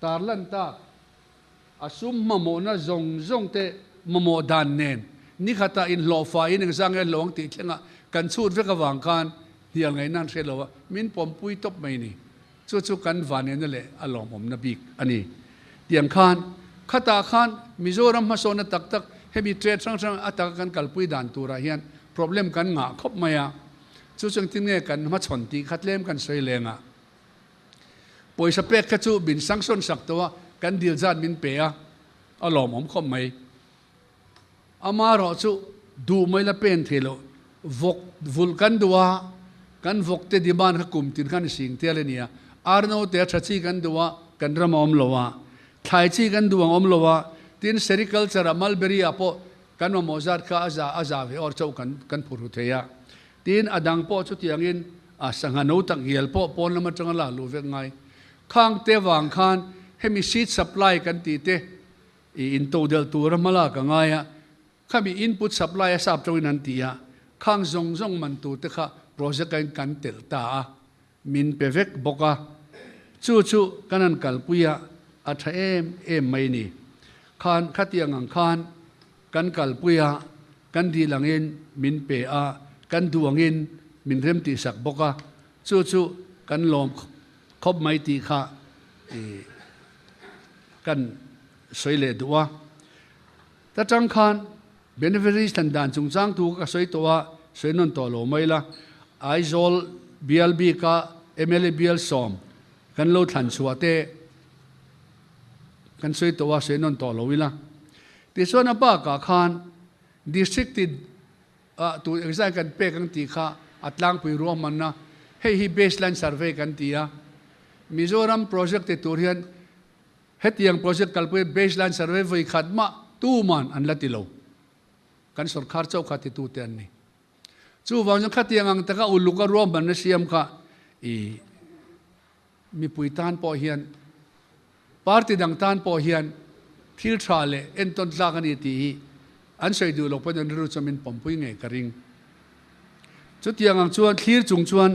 tarlan tak. A sum mamawhna zawng zawng te mamawh dan nen nikhatah inhlawhfa in engzang nge hlawh ang tih thlengah kan chhut vek avang khan hnial ngaihna an hre lo a, min pawmpui tawp mai ni. Chu chu kan vanena leh a lawmawmna bik a ni. Tiang khan khatah khan Mizoram hmasawnna tak tak hemi trade hrang hrang a taka kan kalpui dan turah hian problem kan ngah khawp mai a, chu chu engtin nge kan hmachhawn tih kha tlem kan sawi leng a. Pawisa pek kha chu min sanction sak tawh a, kan dil zat min pe a, a lawmawm khawp mai. Amaherawh chu duh mai la pen thei loh, vawk vulh kan duh a, kan vawk te demand kha kum tin khan i sing tel a nia, arno te a tha chi kan duh a, kan ram a awm lo a, thlai chi kan duh ang awm lo a, tin sericulture ah mulberry ah pawh kan mamawh zat kha a za a za ve awr chauh kan kan phur hu thei a, Tin, a dang pawh chutiangin a sangha no tak ngial pawh pawn lam atanga la luh vek ngai. Khang te vang khan hemi seed supply kan tih te i intodelh tura hma lak a ngai a, khami input supply a sap tawngin an ti a, khang zawng zawng man tur te kha project a in kan telh ta a, min pe vek bawk a. Chu chu kan han kalpui a, a tha em em mai ni. Khan khatiang ang khan kan kalpui a, kan dil angin min pe a, kan duh angin min remtihsak bawk a, chu chu kan lawm khawp mai tih kha kan sawi leh duh a. Ta tang khan beneficiaries thlan dan chungchang thu ka sawi tawh a, sawi nawn tawh lo mai la. Aizawl bial bika mla bial sawm kan lo thlan chhuah te kan sawi tawh a, sawi nawn tawh lo ila. Tichuan a bakah khan district tin ah tur engzah kan pek ang tih kha a tlangpui ruahmanna hei hi baseline survey kan ti a. Mizoram project ti tur hian Hetiang project kalpui baseline survey vawi khat mah tuman an la ti lo. Kan sorkar chauh kha titute an ni. Chuvang chuan khatiang ang taka uluk a ruahmanna siam kha i mipui tan pawh hian party dang tan pawh hian thil tha leh entawn tlak a ni tih hi an sawi duh loh pawhin an rilru chuan min pawmpui ngei ka ring. Chutiang ang chuan thlir chung chuan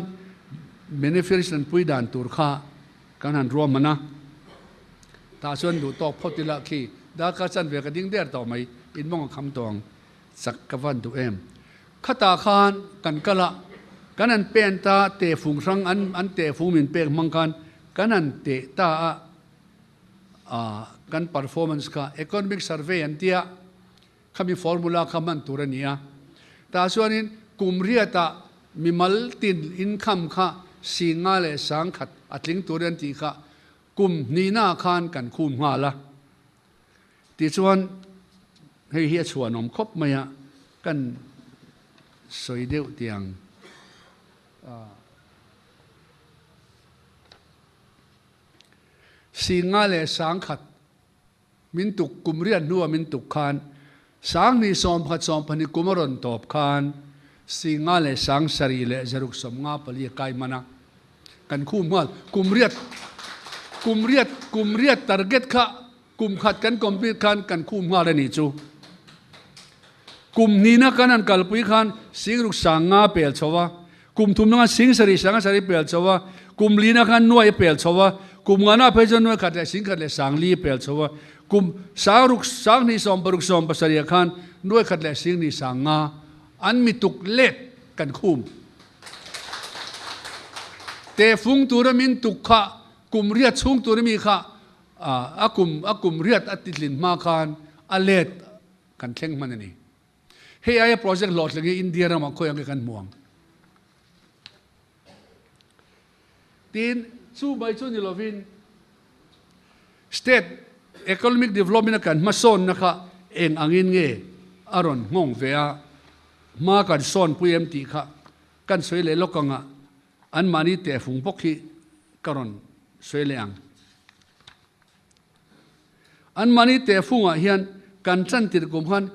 beneficiaries an pui dan tur kha Kan han ruahman a, tah chuan duh tawk phawt ila khi darkar chanve ka ding der tawh mai, in mawng a kham tawh ang, chak ka van duh em. Khatah khan kan kal a, kan han pen ta tehfung hrang an an tehfung min pek hmang khan kan han teh ta a, ah kan performance kha economic survey an tia, khami formula kha hman tur a ni a. Tah chuanin kum riatah mimal tin income kha singa leh sangkhat a tling tur an tih kha kum hnihnaah khan kan khum nghal a. Tichuan hei hi a chhuanawm khawp mai a, kan sawi deuh tiang. Singa leh sangkhat Min tuk kum riat hnua min tuk khan Sanghnih sawmphat sawmpahnih kum a rawn tawp khan Singa leh Sang sarih leh zaruk sawmnga pali a kai hman a, kan khum nghal. Kum riat kum riat kum riat target kha kum khat kan complete khan kan khum nghal a nih chu. Kum hnihna kan han kalpui khan Singruk Sangnga pel chho a, kum thumna khan Sing sarih Sanga sarih pel chho a, kum lina khan Nuai a pel chho a, kum ngana phei chuan Nuai khat leh Sing khat leh Sangli a pel chho a, kum Sangruk Sanghnih sawmparuk sawmpasarih ah khan Nuai khat leh Singhnih Sangnga an mi tuk let kan khum. Tehfung tura min tuk kha kum riat chhung tura mi kha a kum a kum riat a titlin hma khan a let Kan thleng hman a ni. Hei aia project hlawhtling hi India ramah khawi ang ke kan hmu ang. Tin, chu mai chu ni lovin state economic development a kan hmasawnna kha eng angin nge a rawn nghawng ve a, hma kan sawnpui em tih kha kan sawi leh lawk anga anmahni tehfung bawk hi ka rawn sawi leh ang. Anmahni tehfungah hian kan chantir kum khan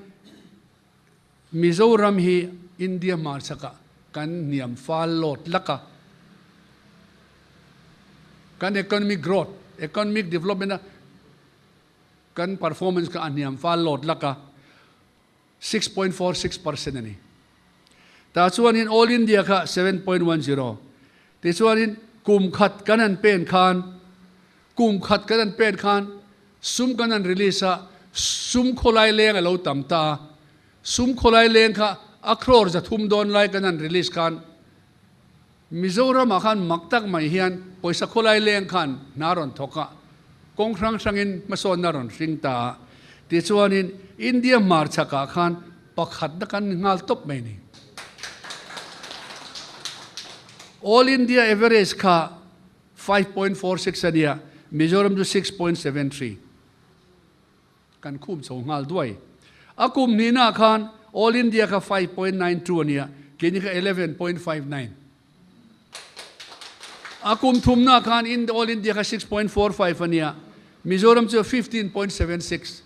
Mizoram hi India hmarchhakah kan hniam fal lawt lak a. Kan economic growth, economic development a kan performance kha a hniam fal lawt lak a, 6.46% a ni. Tah chuanin All India kha 7.10. Tichuanin kum khat kan han pen khan, kum khat kan han pen khan sum kan han release a, sum khawlai leng a lo tam ta a. Sum khawlai leng kha a crore za thum dawn lai kan han release khan Mizoramah khan mak tak mai hian pawisa khawlai leng khan hna rawn thawk a, kawng hrang hrangin hmasawnna rawn hring ta a. Tichuanin India hmarchhakah khan pakhatna kan ni nghal tawp mai ni. All India average kha 5.46 a nia, Mizoram chu 6.73. Kan khum chho nghal duai. A kum hnihnaah khan All India kha 5.92 a nia, keini kha 11.59. A kum thumnaah khan All India kha 6.45 a nia, Mizoram chu 15.76.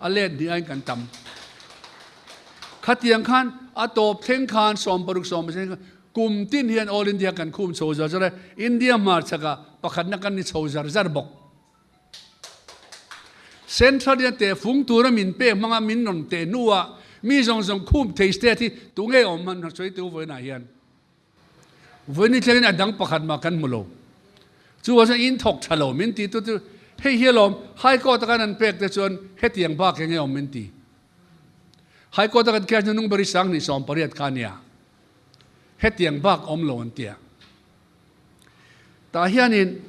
A let hnih aiin kan tam. Khatiang khan a tawp thleng khan 60 sawmpasarih khan kum tin hian All India kan khum chho zar zar a, India hmarchhakah pakhatna kan ni chho zar zar bawk. Central hian tehfung tura min pek hmanga min rawn teh hnuah mi zawng zawng khum thei state hi tunge awm hman sawi teu vawiinah hian vawiin ni thlengin a dang pakhat mah kan hmu lo. Chu chuan in thawk tha lo min ti tu chu hei hi alawm High Court a kan an pek te chuan hetiang bak enge awm min ti. High Court a kan case hnunung ber hi 28 kha a nia. Hetiang bak awm lo an tia. Tah hianin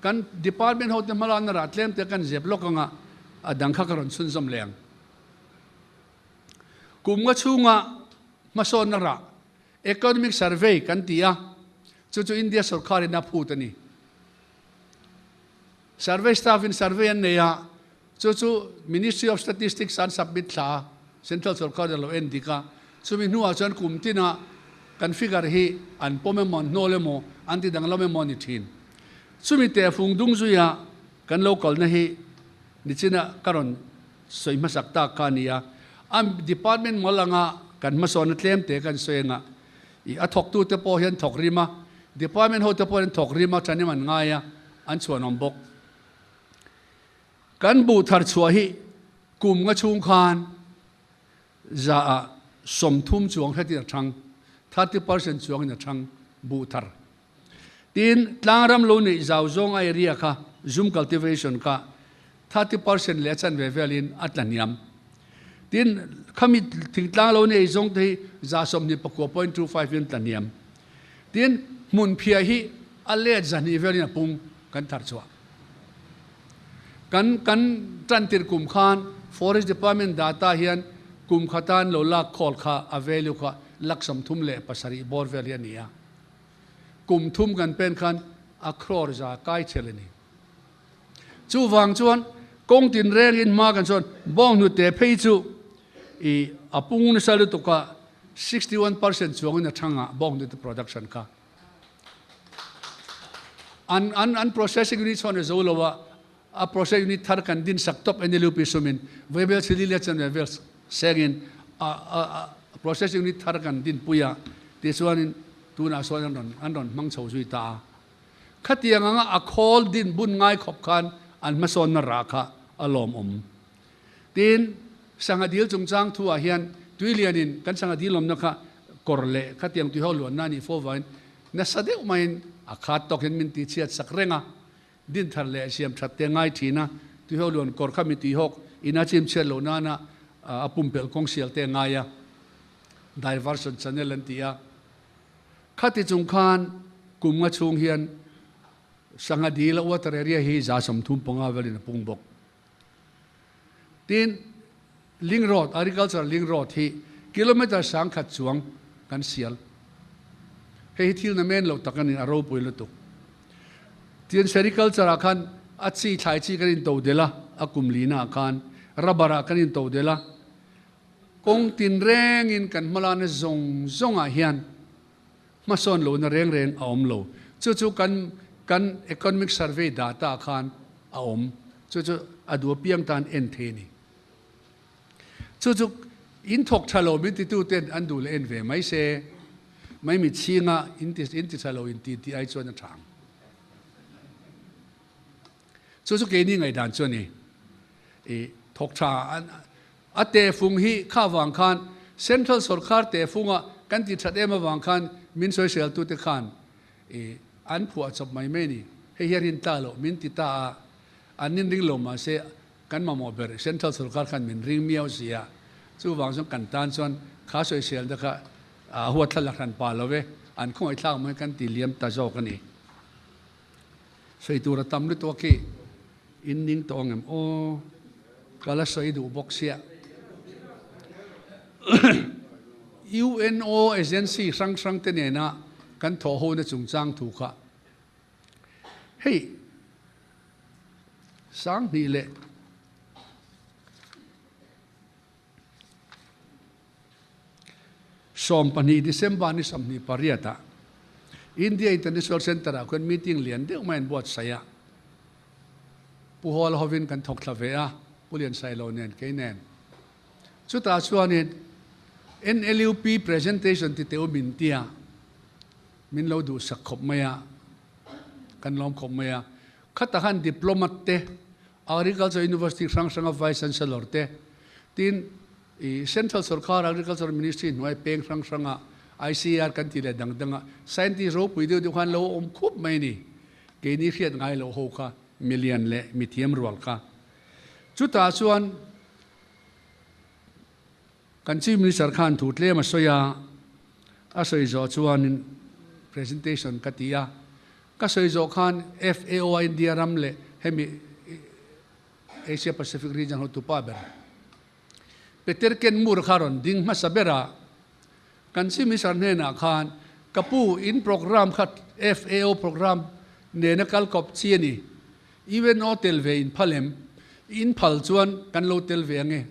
kan department hote hmalakna rah tlem te kan zep lawk anga a dang kha ka rawn chhunzawm leh ang. Kum nga chhunga hmasawnna rah Economic Survey kan ti a, chu chu India sorkarin a phut a ni. Survey staff in survey an nei a, chu chu Ministry of Statistics an submit thla a, Central sorkar in a lo en dik a, chumi hnuah chuan kum tina kan figure hi an pawm emaw an hnawl emaw an ti danglam emaw a ni thin. Chumi tehfung dung zuia kan lo kalna hi nichina ka rawn sawi hmasak tak kha a ni a, a department mal anga kan hmasawnna tlem te kan sawi anga ih a thawktute pawh hian thawk rim a, department hote pawh hian thawk rim a thanem an ngai a, an chhuanawm bawk. Kan buh thar chhuah hi kum nga chhung khan za ah 30 chuang hretin a thang, 30% chuangin a thang buh thar. Tin, tlangram lo neih zau zawng area kha zoom cultivation kha 30% leh a chanve velin a tla hniam. Tin, khami thingtlang lo nei zawng te hi 29.25 in tla hniam. Tin, hmunphiah hi a let 200 velin a pung kan thar chhuah. Kan kan tantir kum khan Forest Department data hian kum khatan lo lak khawl kha a value kha lakh 37 bawr vel hi a ni a. Kum thum kan pen khan a crore za kai chel a ni. Chuvang chuan kawng tin rengin hma kan sawn bawnghnute phei chu i a pung nasa lutuk a, 61% chuangin a thang a bawnghnute production kha. An an an processing unit chuan a zo lo a, a processing unit thar kan din sak tawp NLUP sumin vaibel chili leh chanve vel sengin a a processing unit thar kan din pui a, tichuanin tunah sawn an rawn an rawn hmang chho zui ta a. Khatiang anga a khawl din bun ngai khawp khan an hmasawnna rah kha a lawmawm. Tin, sangha dil chungchang thuah hian tuilianin kan sangha dil awmna kha kawr leh khatiang tuiho luanna a nih fo vangin nasa deuh maiin a khat tawk hian min tichhiat sak reng a. Din thar leh siam that te ngai thin a, tuiho luan kawr kha mi tuihawk ina chim chhiat loh nana a pumpelh kawng sial te ngai a, diversion channel an ti a. Khati chung khan kum nga chhung hian sangha dil a water area hi 35% velin a pung bawk. Tin, link road, agriculture link road hi kilometre 1000 chuang kan sial. Hei hi thil na men loh tak a ni, a ropui lutuk. Tin, sericulture ah khan a chi thlai chi kan in to del a, a kum lina ah khan rubber ah kan in to del a. Kawng tin rengin kan hmalana zawng zawng ah hian hmasawn lohna reng reng a awm lo. Chu chu kan kan economic survey data ah khan a awm. Chu chu a duh apiang tan en thei a ni. Chu chu in thawk tha lo min titu ten an duh leh en ve mai se, mai mi chhinga in ti in ti tha lo in ti tih ai chuan a tha ang. Chu chu keini ngaihdan chu a ni. I thawk tha an a tehfung hi kha avang khan Central sorkar tehfunga kan ti that em avang khan min sawiseltute khan i an phuah chawp mai mai a ni. Hei hian rin ta loh min ti ta a, an nin ring lo mahse kan mamawh ber Central sorkar khan min ring miau si a, chuvang chuan kan tan chuan kha sawiselna kha a huatthlala hran pa lo ve, an khawngaihthlak mai kan ti liam ta zawk a ni. Sawi tur a tam lutuk a khi in ning tawh ang em aw, ka la sawi duh bawk sia. UNO agency hrang hrang te nena kan thawh hona chungchang thu kha hei 2000 leh 12 December ni 28 ah India International Centre ah khuan meeting lian deuh mai an buatsaih a, Pu Hawla hovin kan thawk thla ve a, Pu Liansailo nen kei nen. Chutah chuanin NLUP presentation ti teu min tia min lo duhsak khawp mai a, kan lawm khawp mai a. Khatah khan diplomat te, Agriculture University hrang hranga Vice Chancellor te, tin i Central Sorkar Agriculture Ministry hnuai peng hrang hranga ICAR kan tih leh dang danga scientist ropui deuh deuh khan lo awm khup mai a ni. Keini hriat ngai loh ho kha milian leh mithiam rual kha. Chutah chuan kan Chief Minister khan thu tlem a sawi a, a sawi zawh chuanin presentation ka ti a. Ka sawi zawh khan FAO a India ram leh hemi Asia Pacific region hotu pa ber Peter Ken Moore kha rawn ding hmasa ber a, kan Chief Minister hnenah khan ka pu in program kha FAO program nena kal kawp chi a ni, UNO tel ve in phal em? In phal chuan kan lo tel ve ange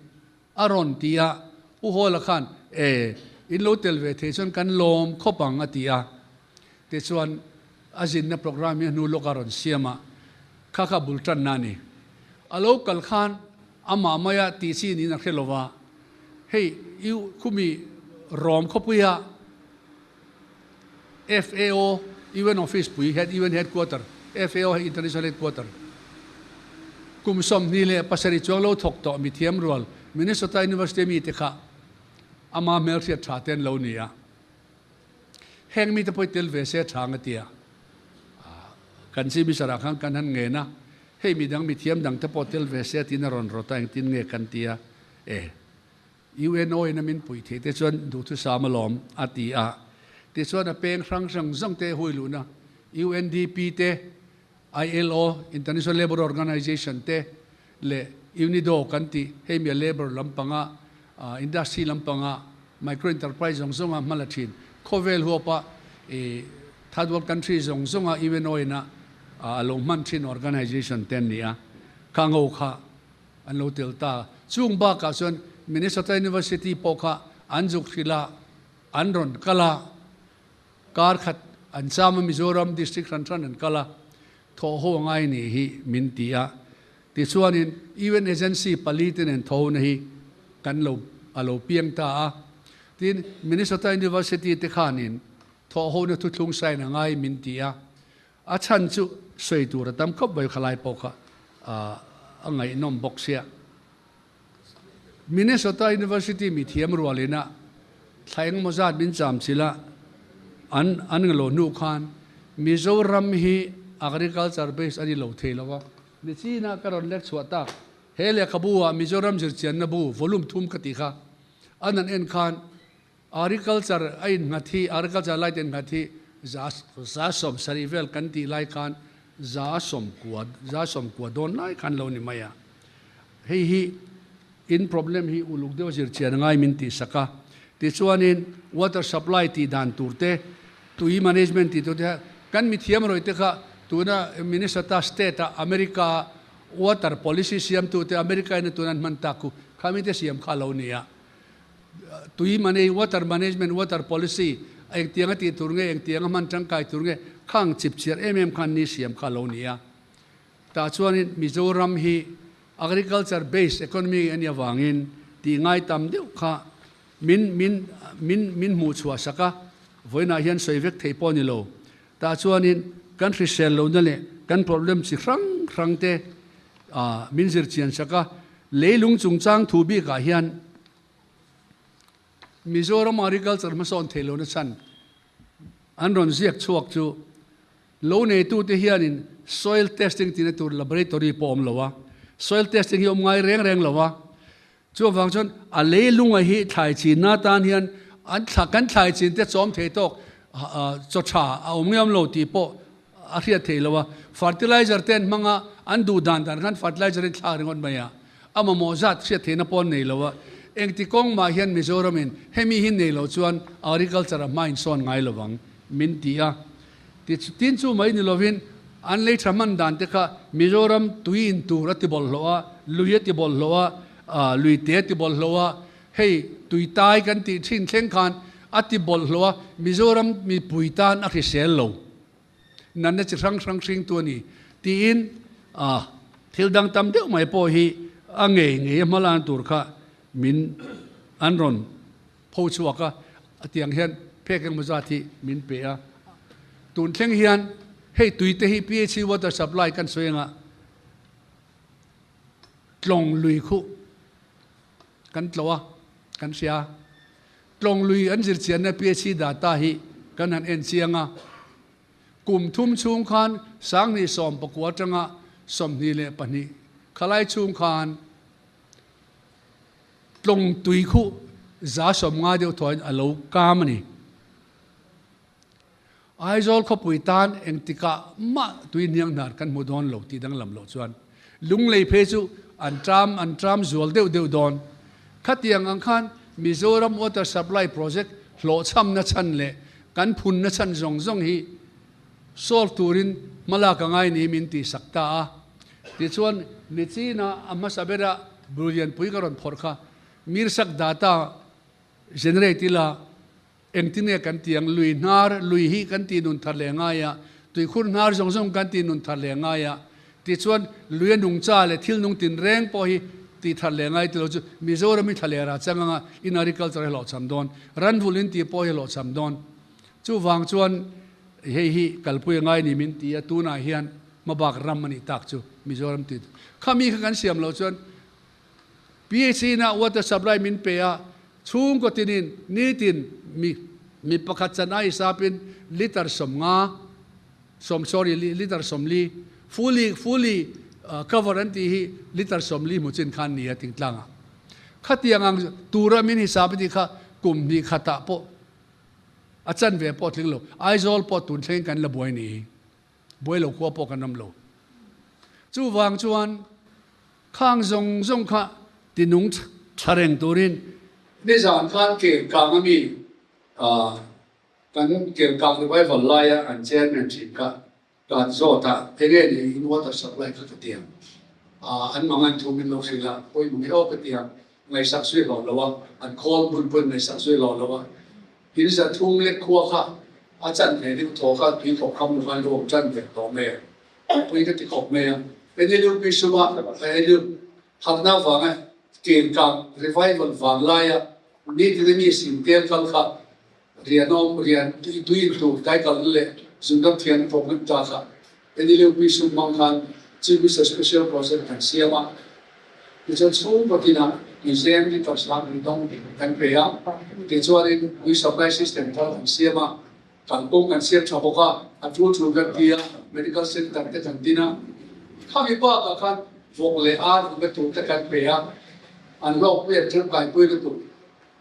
a rawn ti a, Pu Hawla khan e, in lo tel ve thei chuan kan lawm khawp ang a ti a, tichuan a zinna program hi a hnu lawk a rawn siam a, kha kha bul tanna a ni. A lo kal khan amah maia tih chi niin a hre lo va, hei i khumi rawm khawpuia FAO UN office pui head UN headquarter FAO hei international headquarter kum 27 chuang lo thawk tawh mithiam rual Minnesota University mite kha ama hmelhriat tha te an lo ni a. Heng mite pawh i tel ve se tha ang a ti a. Kan Chief Minister ah khan kan han ngen a, hei midang mithiam dang te pawh tel ve se tiin a rawn rawt a, engtin nge kan ti a, e. UNO in a min puih theih te chuan duhthusam alawm a ti a. Tichuan a peng hrang hrang zawng te hui luhna UNDP te, ILO, International Labour Organization, te leh UNIDO kan tih hei mi a labour lampanga industry lampanga micro enterprise zawng zawnga hma la thin khawvel huapa third world country zawng zawnga UNO ina a lo hman thin organization te an ni a, kha ngo kha an lo tel ta. Chung bakah chuan Minnesota University pawh kha an zuk hrilh a, an rawn kal a, kar khat an cham a, Mizoram district hran hran an kal a, thawh ho a ngai ni hi min ti a. Tichuanin UN agency pali te nen thawhna hi kan lo a lo piang ta a. Tin, Minnesota University te khanin thawh hona thuthlung sign a ngai min ti a. A chhan chu sawi tur a tam khawp mai khalai pawh kha a ngaihnawm bawk sia. Minnesota University mithiam rualin a thla engemaw zat min cham chilh a, an an nglo hnu khan Mizoram hi agriculture based a ni lo thei lo a, nichinah ka rawn lek chhuah tak. He lehkhabu ah Mizoram zirchianna bu volume thum ka tih kha an han en khan Agriculture a innghat hi, agriculture lai te innghat hi za 70 vel kan tih lai khan 90, 90 dawn lai khan lo ni mai a. Hei hi in problem hi uluk deuh a zir chian ngai min tih sak a. Tichuanin water supply tih dan tur te, tui management tih tur te kha kan mithiam rawih te kha tuna Minnesota state ah America ah water policy siamtu te America in a tuna an hman tak khu khami te siam kha a lo ni a. Tui manage, water management, water policy a engtiang a tih tur nge, engtiang a hman tangkai tur nge khang chip chiar em em khan ni siam kha a lo ni a. Tah chuanin Mizoram hi agriculture based economy a nih avangin tih ngai tam deuh kha min min min min hmuh chhuah sak a, vawiinah hian sawi vek thei pawh a ni lo. Tah chuanin kan hrisel lohna leh kan problem chi hrang hrang te min zir chian sak a, leilung chungchang thu bikah hian Mizoram agriculture hmasawn thei lohna chhan an rawn ziak chhuak chu lo neitute hianin soil testing tihna tur laboratory pawh awm lo a, soil testing hi awm ngai reng reng lo a, chuvang chuan a leilunga hi thlai chinna atan hian an thla kan thlai chin te chawm thei tawk chaw tha a awm ngei awm lo tih pawh a hriat thei lo a, fertilizer te an hmang a, an duh dan dan khan fertilizer in thlak ringawt mai a, a mamawh zat hriat theihna pawh an nei lo a, engti kawng mah hian Mizoramin hemi hi nei lo chuan agriculture a hma insawn ngai lo vang min ti a, tin chu mai ni lovin an lei tha hman dan te kha Mizoram tui in tur a ti bawlhhlawh a, lui a ti bawlhhlawh a, lui te a ti bawlhhlawh a, hei tui tai kan tih thin thleng khan a ti bawlhhlawh a, Mizoram mipui tan a hrisel lo. Natna chi hrang hrang hringtu a ni tiin thil dang tam deuh mai pawh hi a ngei ngei a hmalan tur kha min an rawn pho chhuak a, a tiang hian phek engemaw zat hi min pe a. Tun thleng hian hei tui te hi PHC water supply kan sawi anga tlawng lui khuh kan tlawh a, kan hria. Tlawng lui an zir chianna PHC data hi kan han en chiang a. Kum thum chhung khan sanghnih sawm pakua atanga 22 khalai chhung khan tlawng tui khuh 150 deuh thawhin a lo kam a ni. Aizawl khawpui tan engtikah mah tui hniang hnar kan hmu dawn lo tih danglam loh chuan lunglei phei chu an tram an tram zual deuh deuh dawn. Khatiang ang khan Mizoram Water Supply Project hlawhchhamna chhan leh kan phunna chhan zawng zawng hi solve turin hmalak a ngai ni min tihsak ta a. Tichuan, Nichina a hmasa bera Blulianpui ka rawn phawrh kha Mirsak data generate ila engtin nge kan ti ang? Lui hnar, lui hi kan tih nun thar leh ngai a, tuikhur hnar zawng zawng kan tih nun thar leh ngai a. Tichuan, lui a nungcha leh thil nung tinreng pawh hi tih thar leh ngai tilo chu Mizoram hi thla leh rah chang anga in agriculture hi hlawhchham dawn, ranvul in tih pawh hi hlawhchham dawn. Chuvang chuan hei hi kalpui a ngai ni min ti a, tunah hian hmabak ram a nih tak chu Mizoram tih kha mi kha kan siam loh chuan PHC na water supply min pe a, chhungkaw tinin nitin mi mi pakhat chan ai sapin litre 50 sawm sorry litre 40 fully fully cover an tih hi litre 40 hmu chin khan ni a tingtlangah khatiang ang tura min hisap a tih kha kum hnih khatah pawh a chanve pawh tling lo Aizawl pawh tun thlengin kan la buai ni hi buai lo khua pawh kan awm lo chuvang chuan khang zawng zawng kha tinung tha reng turin nizan khan kel kang ami Kan Kelkang Revival laia an chairman thin kha kan zawt a, enge ni in water supply kha ka ti ang. An mangan thu min lo hrilh a, pawimawh nge aw ka ti ang, ngaihsak zui hlawh lo a, an call bul pawn ngaihsak zui hlawh lo a. In 300 lek khua kha a chan ve deuh thaw kha tui thawk kham lo khan lo awm tan vek tawh mai a, pui ka ti khawp mai a. NLUP suma NLUP harhna avanga Kelkang Revival vang laia nitin mi sim tel kal kha Rianawm, rian tui in tur daikal leh zundam thian thawk rim ta kha NLUP sum hmang khan Chief Minister Special Project kan siam a. Tichuan chhungkaw tinah museum ni taksa kan dawng kan pe a. Tichuanin tui supply system thar kan siam a, kalkawng kan siam tha bawk a, a tul tul kan ti a, medical center te kan din a. Khami bakah khan vawk leh ar vawk tur te kan pe a, an hlawkpui an tangkaipui lutuk.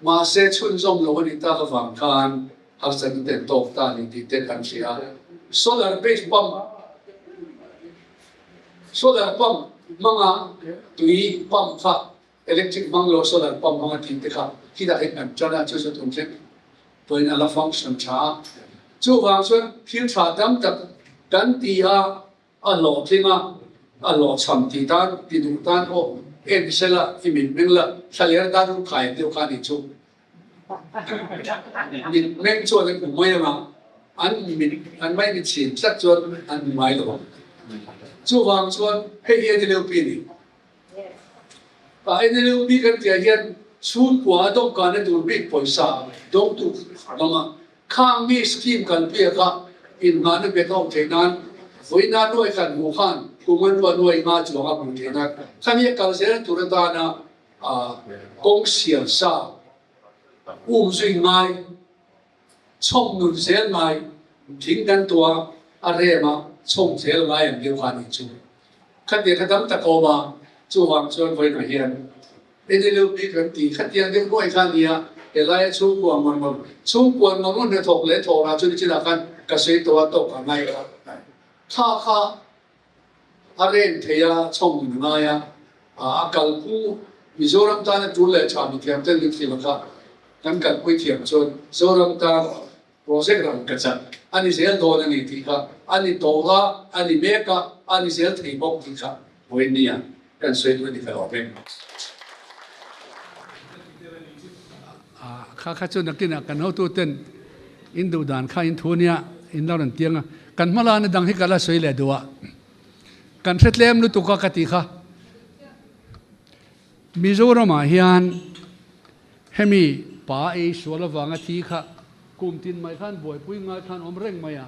Mahse, chhunzawm lo a nih tak avang khan harsatna te an tawk ta a ni tih te kan hria. Solar based pump, Solar pump hmanga tui pump kha electric hmang lo solar pump hmanga tih te kha khitah hian kan tan a, chu chu tun thleng pawhin a la function tha a. Chuvang chuan thil tha tam tak kan ti a. A hlawhtling a, a hlawhchham tih tan, ti duh tan pawh en sela i mit meng la, thlaler tan ru khai deuh kha nih chu. Mit meng chuan an hmu mai anga, an mit, an mai mit chhin tlat chuan an hmu ngai lo ang. Chuvang chuan hei hi NLUP a ni. A NLUP kan tihah hian chhungkua a dawmkana tur bik pawisa dawngtu an awm a, Khang mi scheme kalpui a kha inhmahna bet a awm theih nan vawiina nuai khat hmuh khan kum an ruah nuai nga chuang a hmuh theih nan khami a kal zel tur atana kawng siam sa um zui ngai chhawm nun zel ngai thing kan tua a rem a chhawm zel ngai ang deuh kha a nih chu. Khatia kha tam tak a awm a, chuvang chuan vawiinah hian NLUP kan tih khatiang deuh nuai kha a ni a, helaia chhungkua ngawr ngawr, chhungkua ngawr ngawr hnathawk leh thawh rah chu nichinah khan ka sawi tawh a tawk a ngai a, thla kha a rem thei a, chhawm nun a ngai a, a kalphu Mizoram tana tul leh tha mithiam ten min thlir kha kan kalpui thiam chuan Zoram tan Project ram ka chat a ni zel dawn a ni tih kha a ni tawh a, a ni mek a, a ni zel thei bawk tih kha vawinia kan sawi duh a ni ka lo vek. Kha kha chu nakinah kan hotuten in duh dan kha in thu nia in lo rawn tiang a, kan hma lana dang hi ka la sawi leh duh a, kan hre tlem lutuk a ka tih kha. Mizoramah hian Hemi pa ei sual avanga thi kha kum tin mai khan buaipui ngai khan awm reng mai a.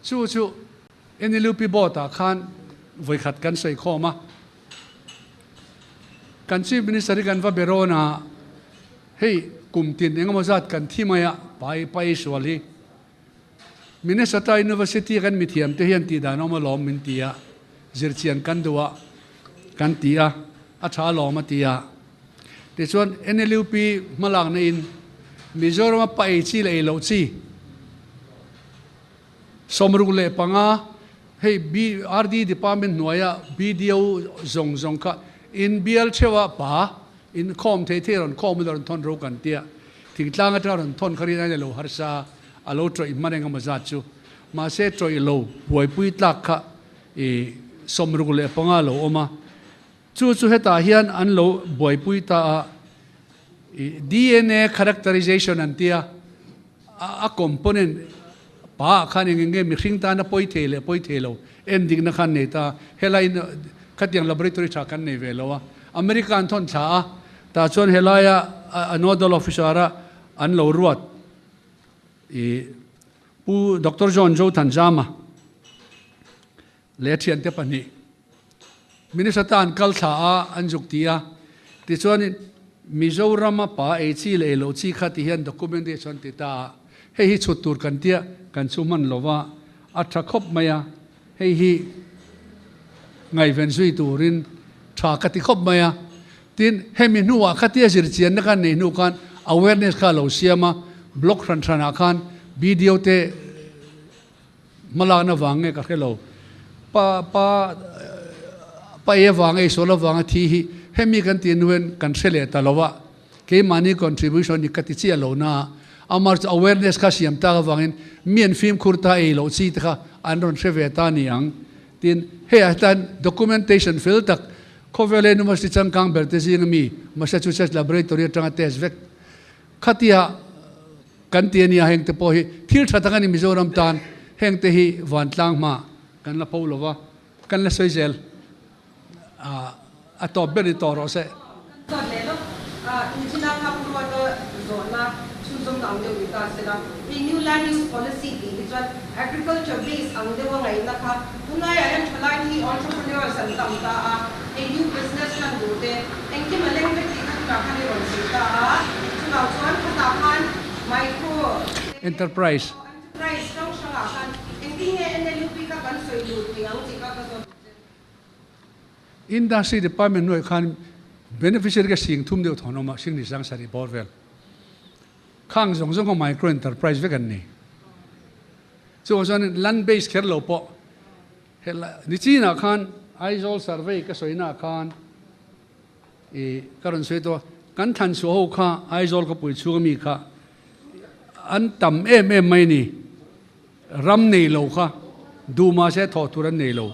Chu chu NLUP board ah khan vawikhat kan sawi khawm a. Kan Chief Minister hi kan va be rawn a, hei kum tin engemaw zat kan thi mai a, pa ei pa ei sual hi. Minnesota University kan mithiam te hian tihdan awm alawm min ti a, zirchian kan duh a kan ti a, a tha alawm a ti a. Tichuan NLUP hmalakna in Mizoram a pa ei chi leh ei loh chi 65 hei RD department hnuaia BDO zawng zawng kha inbial theuh a pa in khawm thei thei rawn khawm ila rawn thawn ro kan tia thingtlang atanga rawn thawn kha rin a lo harsa a lo tawih hman eng emaw zat chu mahse tawih lo buaipui tlak kha i 65 lo awm a chu chu hetah hian an lo buaipui ta a i DNA characterization an tia a component pa ah khan eng eng nge mihring tana pawi thei leh pawi thei lo en dikna khan nei ta helai khatiang laboratory tha kan nei ve lo a America an thawn thla a tah chuan helaia a nodal officer a an lo ruat i Pu Doctor John Zothanzama leh a thiante pahnih Minnesota an kal thla a an zuk ti a tichuanin Mizorama pa ei chi leh ei loh chi kha ti hian documentation ti ta a hei hi chhut tur kan tia kan chu hman lo va a tha khawp mai a hei hi ngaihven zui turin tha ka ti khawp mai a tin hemi hnuah khatia zirchianna khan nei hnu khan awareness kha a lo siam a block hran hranah khan video te Hmalakna vang nge ka hre lo. Pa pa pa e vang ei sual avanga thi hi hemi kan tih nuin kan hre leh ta lo a, keimahni contribution hi ka ti chiah lo na a, amah chu awareness kha siam tak avangin mi an fimkhur ta ei loh chi te kha an rawn hre ve ta ni ang. Tin, hei ah hian documentation fel tak khawvel University changkang ber te zinga mi Massachusetts Laboratory atanga test vek khatia Kan ti a nia heng te pawh hi thil tha tak a ni Mizoram tan heng te hi vantlang hma kan la pho lova kan la sawi zel a tawp ber ni tawh rawh se. Chuan leh lawk Inchina kha Pu Ruata zawhna chhunzawmna ang deuh ni ta sela, hei New Land Use Policy tih hi chuan Agriculture base ang deuha ngaihna kha tunlaiah hian thalai hi entrepreneurs an tam ta a, hei new business hman duh te engkim a leng vek tih kha tunah khan i rawn sawi ta a, chuvang chuan khatah khan micro te Enterprise. Enterprise hrang hrangah khan engtin nge NLUP kha kan sawi duh tih ang tih kha ka zawt duh che. Industry Department hnuaiah khan beneficiary ka sing thum deuh thawn awm a, sing ni sang sarih bawr vel. Khang zawng zawng kha micro enterprise vek an ni. Chuvang chuan land base kher lo pawh helai ni chinah khan Aizawl survey ka sawina khan i ka rawn sawi tawh a, kan thlan chhuah ho kha Aizawl khawpui chhunga mi kha an tam em em mai ni. Ram nei lo kha duh mahse thawh tur an nei lo.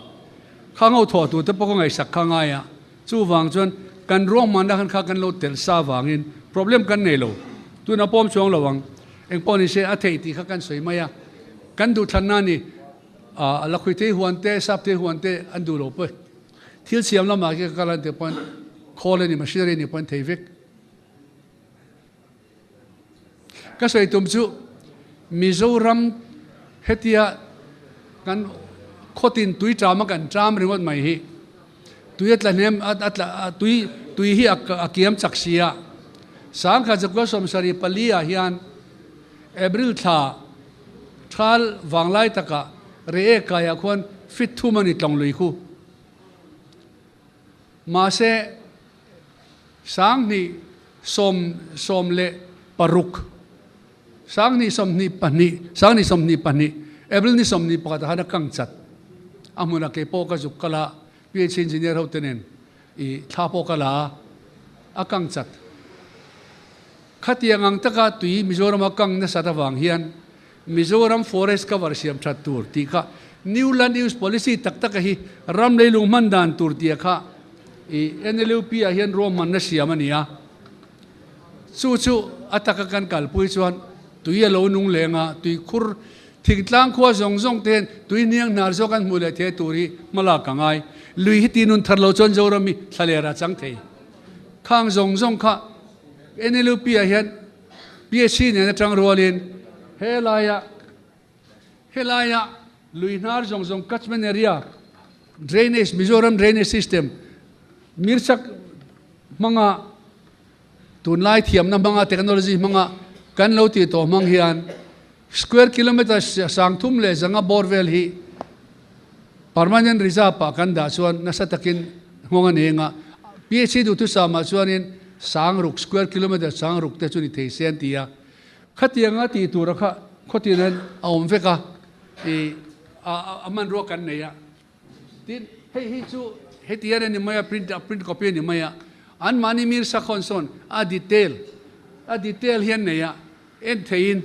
Khang ho thawh tur te pawh ka ngaihsak kha ngai a, chuvang chuan kan ruahmanna khan kha kan lo telh sa vangin problem kan nei lo. Tuna pawm chuang lo ang. Engpawh ni se a theih tih kha kan sawi mai a, kan duhthlanna a ni. A lakhui thei huan te, sap thei huan te an duh lo pawh. Thil siam lamah khi ka kal an tih pawn khawl a ni, machinery a ni pawn thei vek. Ka sawi tum chu Mizoram hetia kan khawtin tui ṭama kan ṭam ringawt mai hi tui a tla hnem a tla tui tui hi a kiam chak si a. Sangkhat zakua 74 ah hian April thla ṭhal vanglai takah Reiek kaiah khuan fit thum a ni tlawng lui khu. Mahse 20 16, 2022, 2022, April ni 21 ah khan a kang chat. A hmunah kei pawh ka zuk kal a, PHC engineer ho te nen i thla pawh ka la a, a kang chat. Khatiang ang taka tui Mizoram a kang nasat avang hian Mizoram forest cover siam that tur tih kha New Land Use Policy tak taka hi ram leilung hman dan tur tia kha i NLUP ah hian ruahmanna siam a ni a. Chu chu a taka kan kalpui chuan tui a lo nung leng a, tui khur thingtlang khua zawng zawng te hian tui hniang hnar zawk an hmuh leh thei tur hi hmalak a ngai. Lui hi ti nun thar lo chuan Zoram hi thlaler a chang thei. Khang zawng zawng kha NLUP ah hian PHC nen atang rualin helaia helaia lui hnar zawng zawng catchment area drainage Mizoram drainage system mirchak hmanga tunlai thiamna hmanga technology hmanga kan lo tih tawh hmang hian. Square kilometre 3500 bawr vel hi permanent reserve ah kan dah chuan nasa takin nghawng a nei anga PHC duhthusam ah chuanin 6000 square kilometre 6000 te chu ni thei se an ti a. Khatianga tih tura kha khawtin hian a awm vek a, ih a hmanrua kan nei a. Tin, hei hi chu heti hian a ni mai a, print print copy a ni mai a. Anmahni mir sakhawn sawn a detail a detail hian nei a, en theiin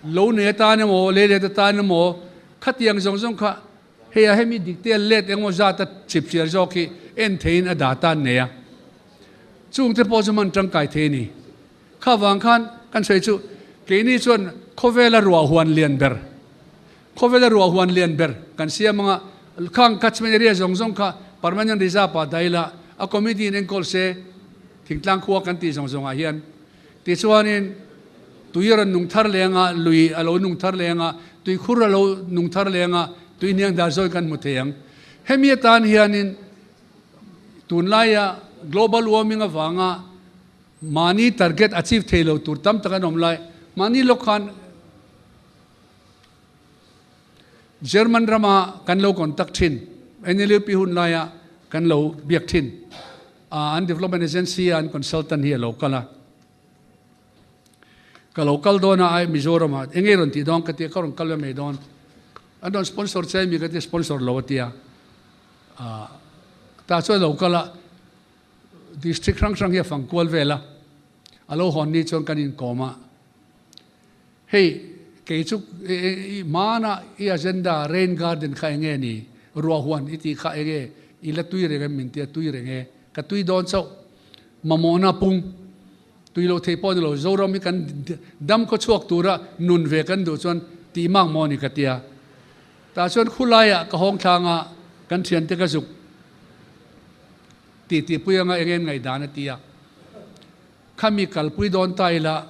lo nei atan emaw, lei let atan emaw khatiang zawng zawng kha hei a hemi detail let engemaw zat a chip chiar zawk hi en theiin a data an nei a. Chungte pawh chu hman tangkai thei a ni. Kha vang khan kan sawi chu keini chuan khawvela ruah huan lian ber, khawvela ruah huan lian ber kan siam anga khang catchment area zawng zawng kha permanent reserve ah daih ila a committee in enkawl se thingtlang khua kan tih zawng zawng ah hian tichuanin tui a rawn nung thar leh anga lui a lo nung thar leh anga tuikhur a lo nung thar leh anga tui hniang dar zawi kan hmu thei ang. Hemi atan hianin tunlaia global warming avanga Mahni target achieve thei lo tur tam tak an awm lai. Mahni lawk khan German rama kan lo contact thin, NLUP hun laia kan lo biak thin. An development agency a an consultant hi a lo kal a. Ka lo kal dawn a, ai Mizoram ah eng nge rawn tih dawn ka tia, ka rawn kal ve mai dawn. An rawn sponsor che mi ka tia, sponsor lo a tia. Tah chuan a lo kal a. District hrang hrang hi a fang kual vel a, a lo hawn ni chuan kan inkawm a, hei kei chu i hmana i agenda rain garden kha enge ni, ruah huan i tih kha enge i la tui reng em min tia tui reng e, ka tui dawn chauh, mamawhna pung tui loh theih pawh ni lo, Zoram hi kan dam khaw chhuak tura nun ve kan duh chuan tih mak maw ni ka tia, tah chuan khulaiah ka hawng thlang a, kan thiante ka zuk. Tih tihpui anga eng em ngaihdan a ti a, Khami kalpui dawn ta ila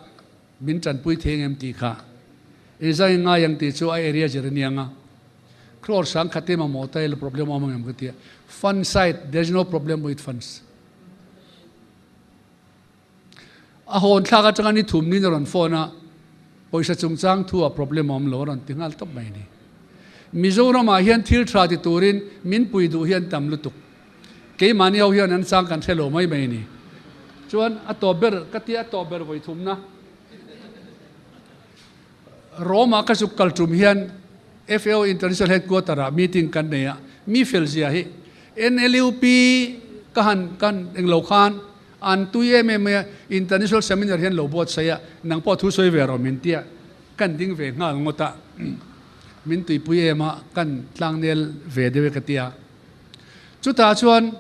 min tanpui thei ang em tih kha Isaiah ngai ang tih chu a area zir a ni ang a, Crore sangkhat em a maw ta ila problem a awm ang em ka ti a, Fund side there is no problem with funds. A hawn thlak atanga ni thum niin a rawn phone a, pawisa chungchang thu ah problem a awm lo a rawn ti nghal tawp mai a ni. Mizoram ah hian thil tha ti turin min pui duh hi an tam lutuk. Keimahni ho hian an chang kan hre lo mai mai a ni. Chuan a tawp ber ka tia a tawp ber vawi thumna Rome ah ka zuk kal tum hian FAO International Headquarter ah meeting kan nei a, mi fel zia hi NLUP ka han kan englo khan An tui em em mai a, International Seminar hian lo buatsaih a, nang pawh thu sawi ve rawh min tia, kan ding ve nghal ngawt a, min tuipui em a, kan tlangnel ve deuh e ka tia. Chutah chuan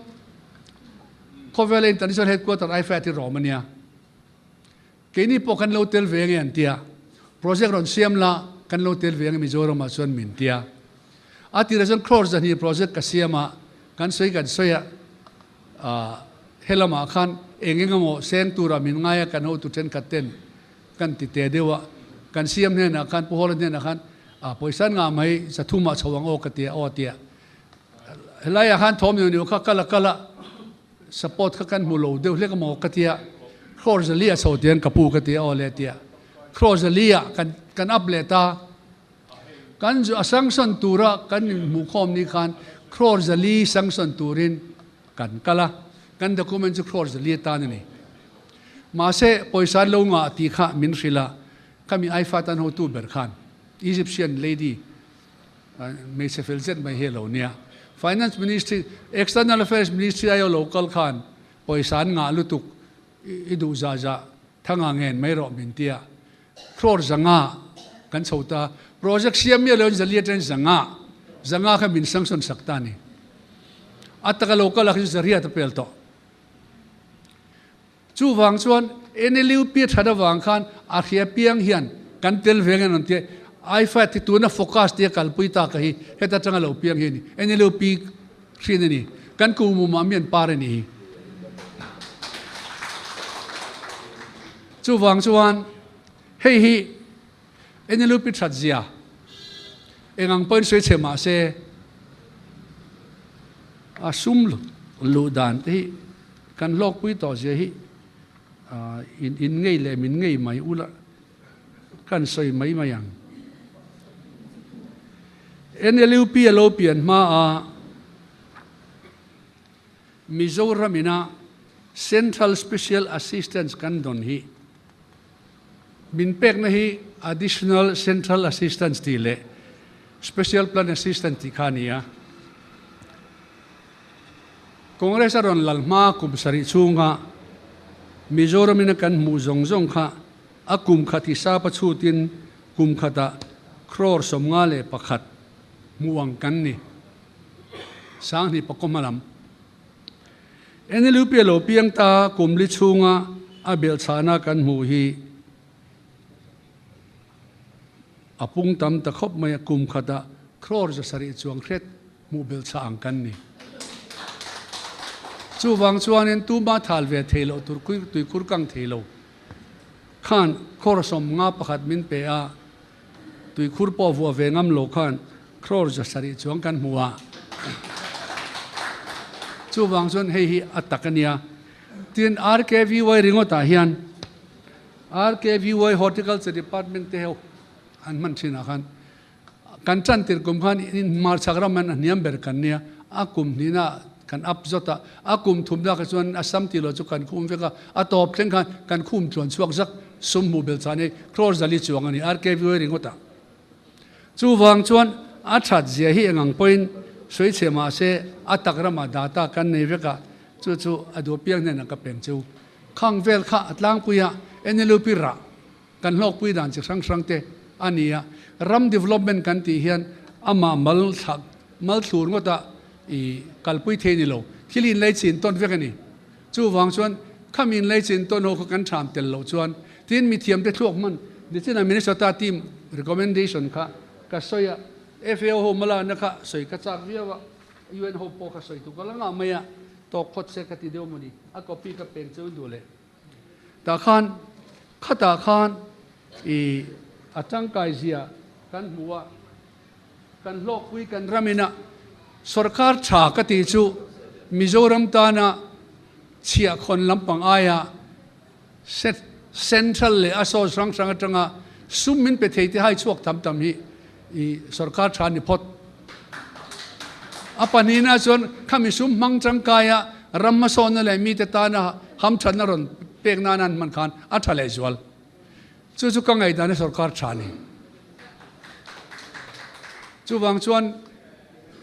khawvela International Headquarter IFAD hi rawm a nia, keini pawh kan lo tel ve ange an tia, project rawn siam la kan lo tel ve ange Mizoramah chuan min tia. A tirah chuan crore 200 project ka siam a, kan sawi kan sawi a, Helamah khan eng eng emaw seng tura min ngai a kan hotu thenkhat ten kan ti te deuh a, kan CM hnenah khan Pu Hawla hnenah khan pawisa an ngah mai 300 ah chho ang aw ka ti a aw a ti a. Helaiah khan thawm neuh neuh kha kal a kal a, support kha kan hmu lo deuh hlek emaw ka ti a, crore 400 ah chho tiang ka pu ka ti a aw le a ti a, crore 400 ah kan kan up leh ta. Kan a sanction tura kan inhmuhkhawm ni khan crore 400 sanction turin kan kal a, kan document chu crore 400 atan a ni. Mahse, pawisa an lo ngah tih kha min hrilh a, khami Aifa tan hotu ber khan Egyptian lady hmeichhe fel zet mai hi a lo nia. Finance Ministry, External Affairs Ministry aia lo kal khan pawisa an ngah lutuk i duh zah zah thanga ngen mai rawh min ti a. Crore 500 kan chho ta. Project siam miah loin 400 atangin 500, 500 kha min sanction sak ta a ni. A taka lo kal ah kha chu 800 a pel tawh. Chuvang chuan NLUP a that avang khan a hria piang hian kan tel ve nge an ti a, IFAD hi tuna focus tia kalpui ta ka hi heta tanga lo piang hi a ni. NLUP hrin a ni. Kan kumumah mi an par a ni hi. Chuvang chuan hei hi NLUP that zia eng ang pawhin sawi chhe mah se a sum luh dan te hi kan hlawkpui tawh zia hi in in ngei leh min ngei mai ula kan sawi mai mai ang. NLUP a lo pian hma a Mizoram ina Central Special Assistance kan dawn hi min pekna hi Additional Central Assistance tih leh Special Plan Assistance tih kha a ni a. Congress a rawn lal hma kum sarih chhunga Mizoram ina kan hmuh zawng zawng kha a kum khat hisapa chhutin kum khatah crore 51 hmuh ang kan ni. Sanghnih pakua hmalam. NLUP a lo piang ta kum li chhunga a belhchhahna kan hmuh hi a pung tam ta khawp mai a, kum khatah crore 700 chuang hret hmuh belhchhah ang kan ni. Chuvang chuanin tuma thal ve thei loh tur tuikhur kang thei lo khan crore 51 min pe a, Tuikhur pawh vuah ve ngam lo khan crore 700 chuang kan hmu a. Chuvang chuan hei hi a tak a nia. Tin, RKVY ringawtah hian RKVY Horticulture Department te ho an hman thinah khan kan tan tir kum khan hmarchhak ram an a hniam ber kan nia. A kum hnihna kan up zawt a, a kum thumna kha chuan Assam tih loh chu kan khum vek a, a tawp thleng khan kan khum tluan chhuak zak. Sum hmuh belh chah ni crore 400 chuang a ni RKVA ringawt ah. Chuvang chuan a that zia hi engang pawhin sawi chhe mah se a tak ramah data kan nei vek a, chu chu a duh piang hnenah ka peng cheu. Khang vel kha a tlangpui a NLUP rah kan hlawkpui dan chi hrang hrang te a ni a, ram development kan tih hian amah mal thlah mal thlur ngawt a i kalpui thei ni lo, thil inlei chin tawn vek a ni. Chuvang chuan khami inlei chin tawn ho kha kan tham tel loh chuan tin mithiamte thluak hman nichin Minnesota team recommendation kha ka sawi a, FAO ho hmalakna kha sawi ka chak viau a, UN ho pawh kha sawi tuk a la ngah mai a, tawk phawt se ka ti deuh mawni, a copy ka peng cheu duh leh. Tah khan khatah khan i a tangkai zia kan hmu a, kan hlawkpui kan ram ina sorkar tha ka tih chu Mizoram tana chhiahkhawn lampang aia central leh a source hrang hrang atanga sum min pe thei te hai chhuak tham tam hi i sorkar tha ni phawt. A pahnihna chuan khami sum hmang tangkaia ram hmasawnna leh mite tana hamthatna rawn pek nana an hman khan a tha lehzual. Chu chu ka ngaihdan a sorkar tha a ni. Chuvang chuan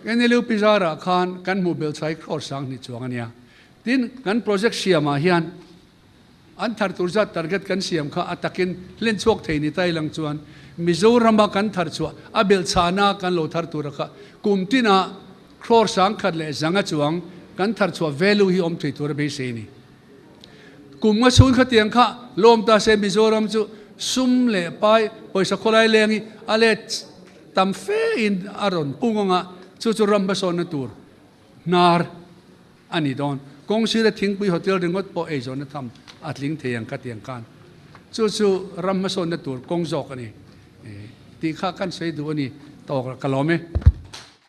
NLU Pizarah khan kan hmuh belh chhai crore 2000 chuang a nia. Tin, kan project siamah hian an thar tur zat target kan siam kha a takin hlen chhuak thei ni ta ilang chuan Mizorama kan thar chhuah a belh chhahna kan lo thar tura kha kum tinah crore 1100 chuang kan thar chhuah value hi awm thei tura beisei a ni. Kum nga chhung khatiang kha lawm ta se Mizoram chu sum leh pai pawisa khawlai leng hi a let tam fe in a rawn pung anga chu chu ram hmasawnna tur hnar a ni dawn. Kawng sira thingpui hotel ringawt pawh eizawnna tham a tling thei ang khatiang khan chu chu ram hmasawnna tur kawng zawk a ni tih kha kan sawi duh a ni tawk ka lawm e.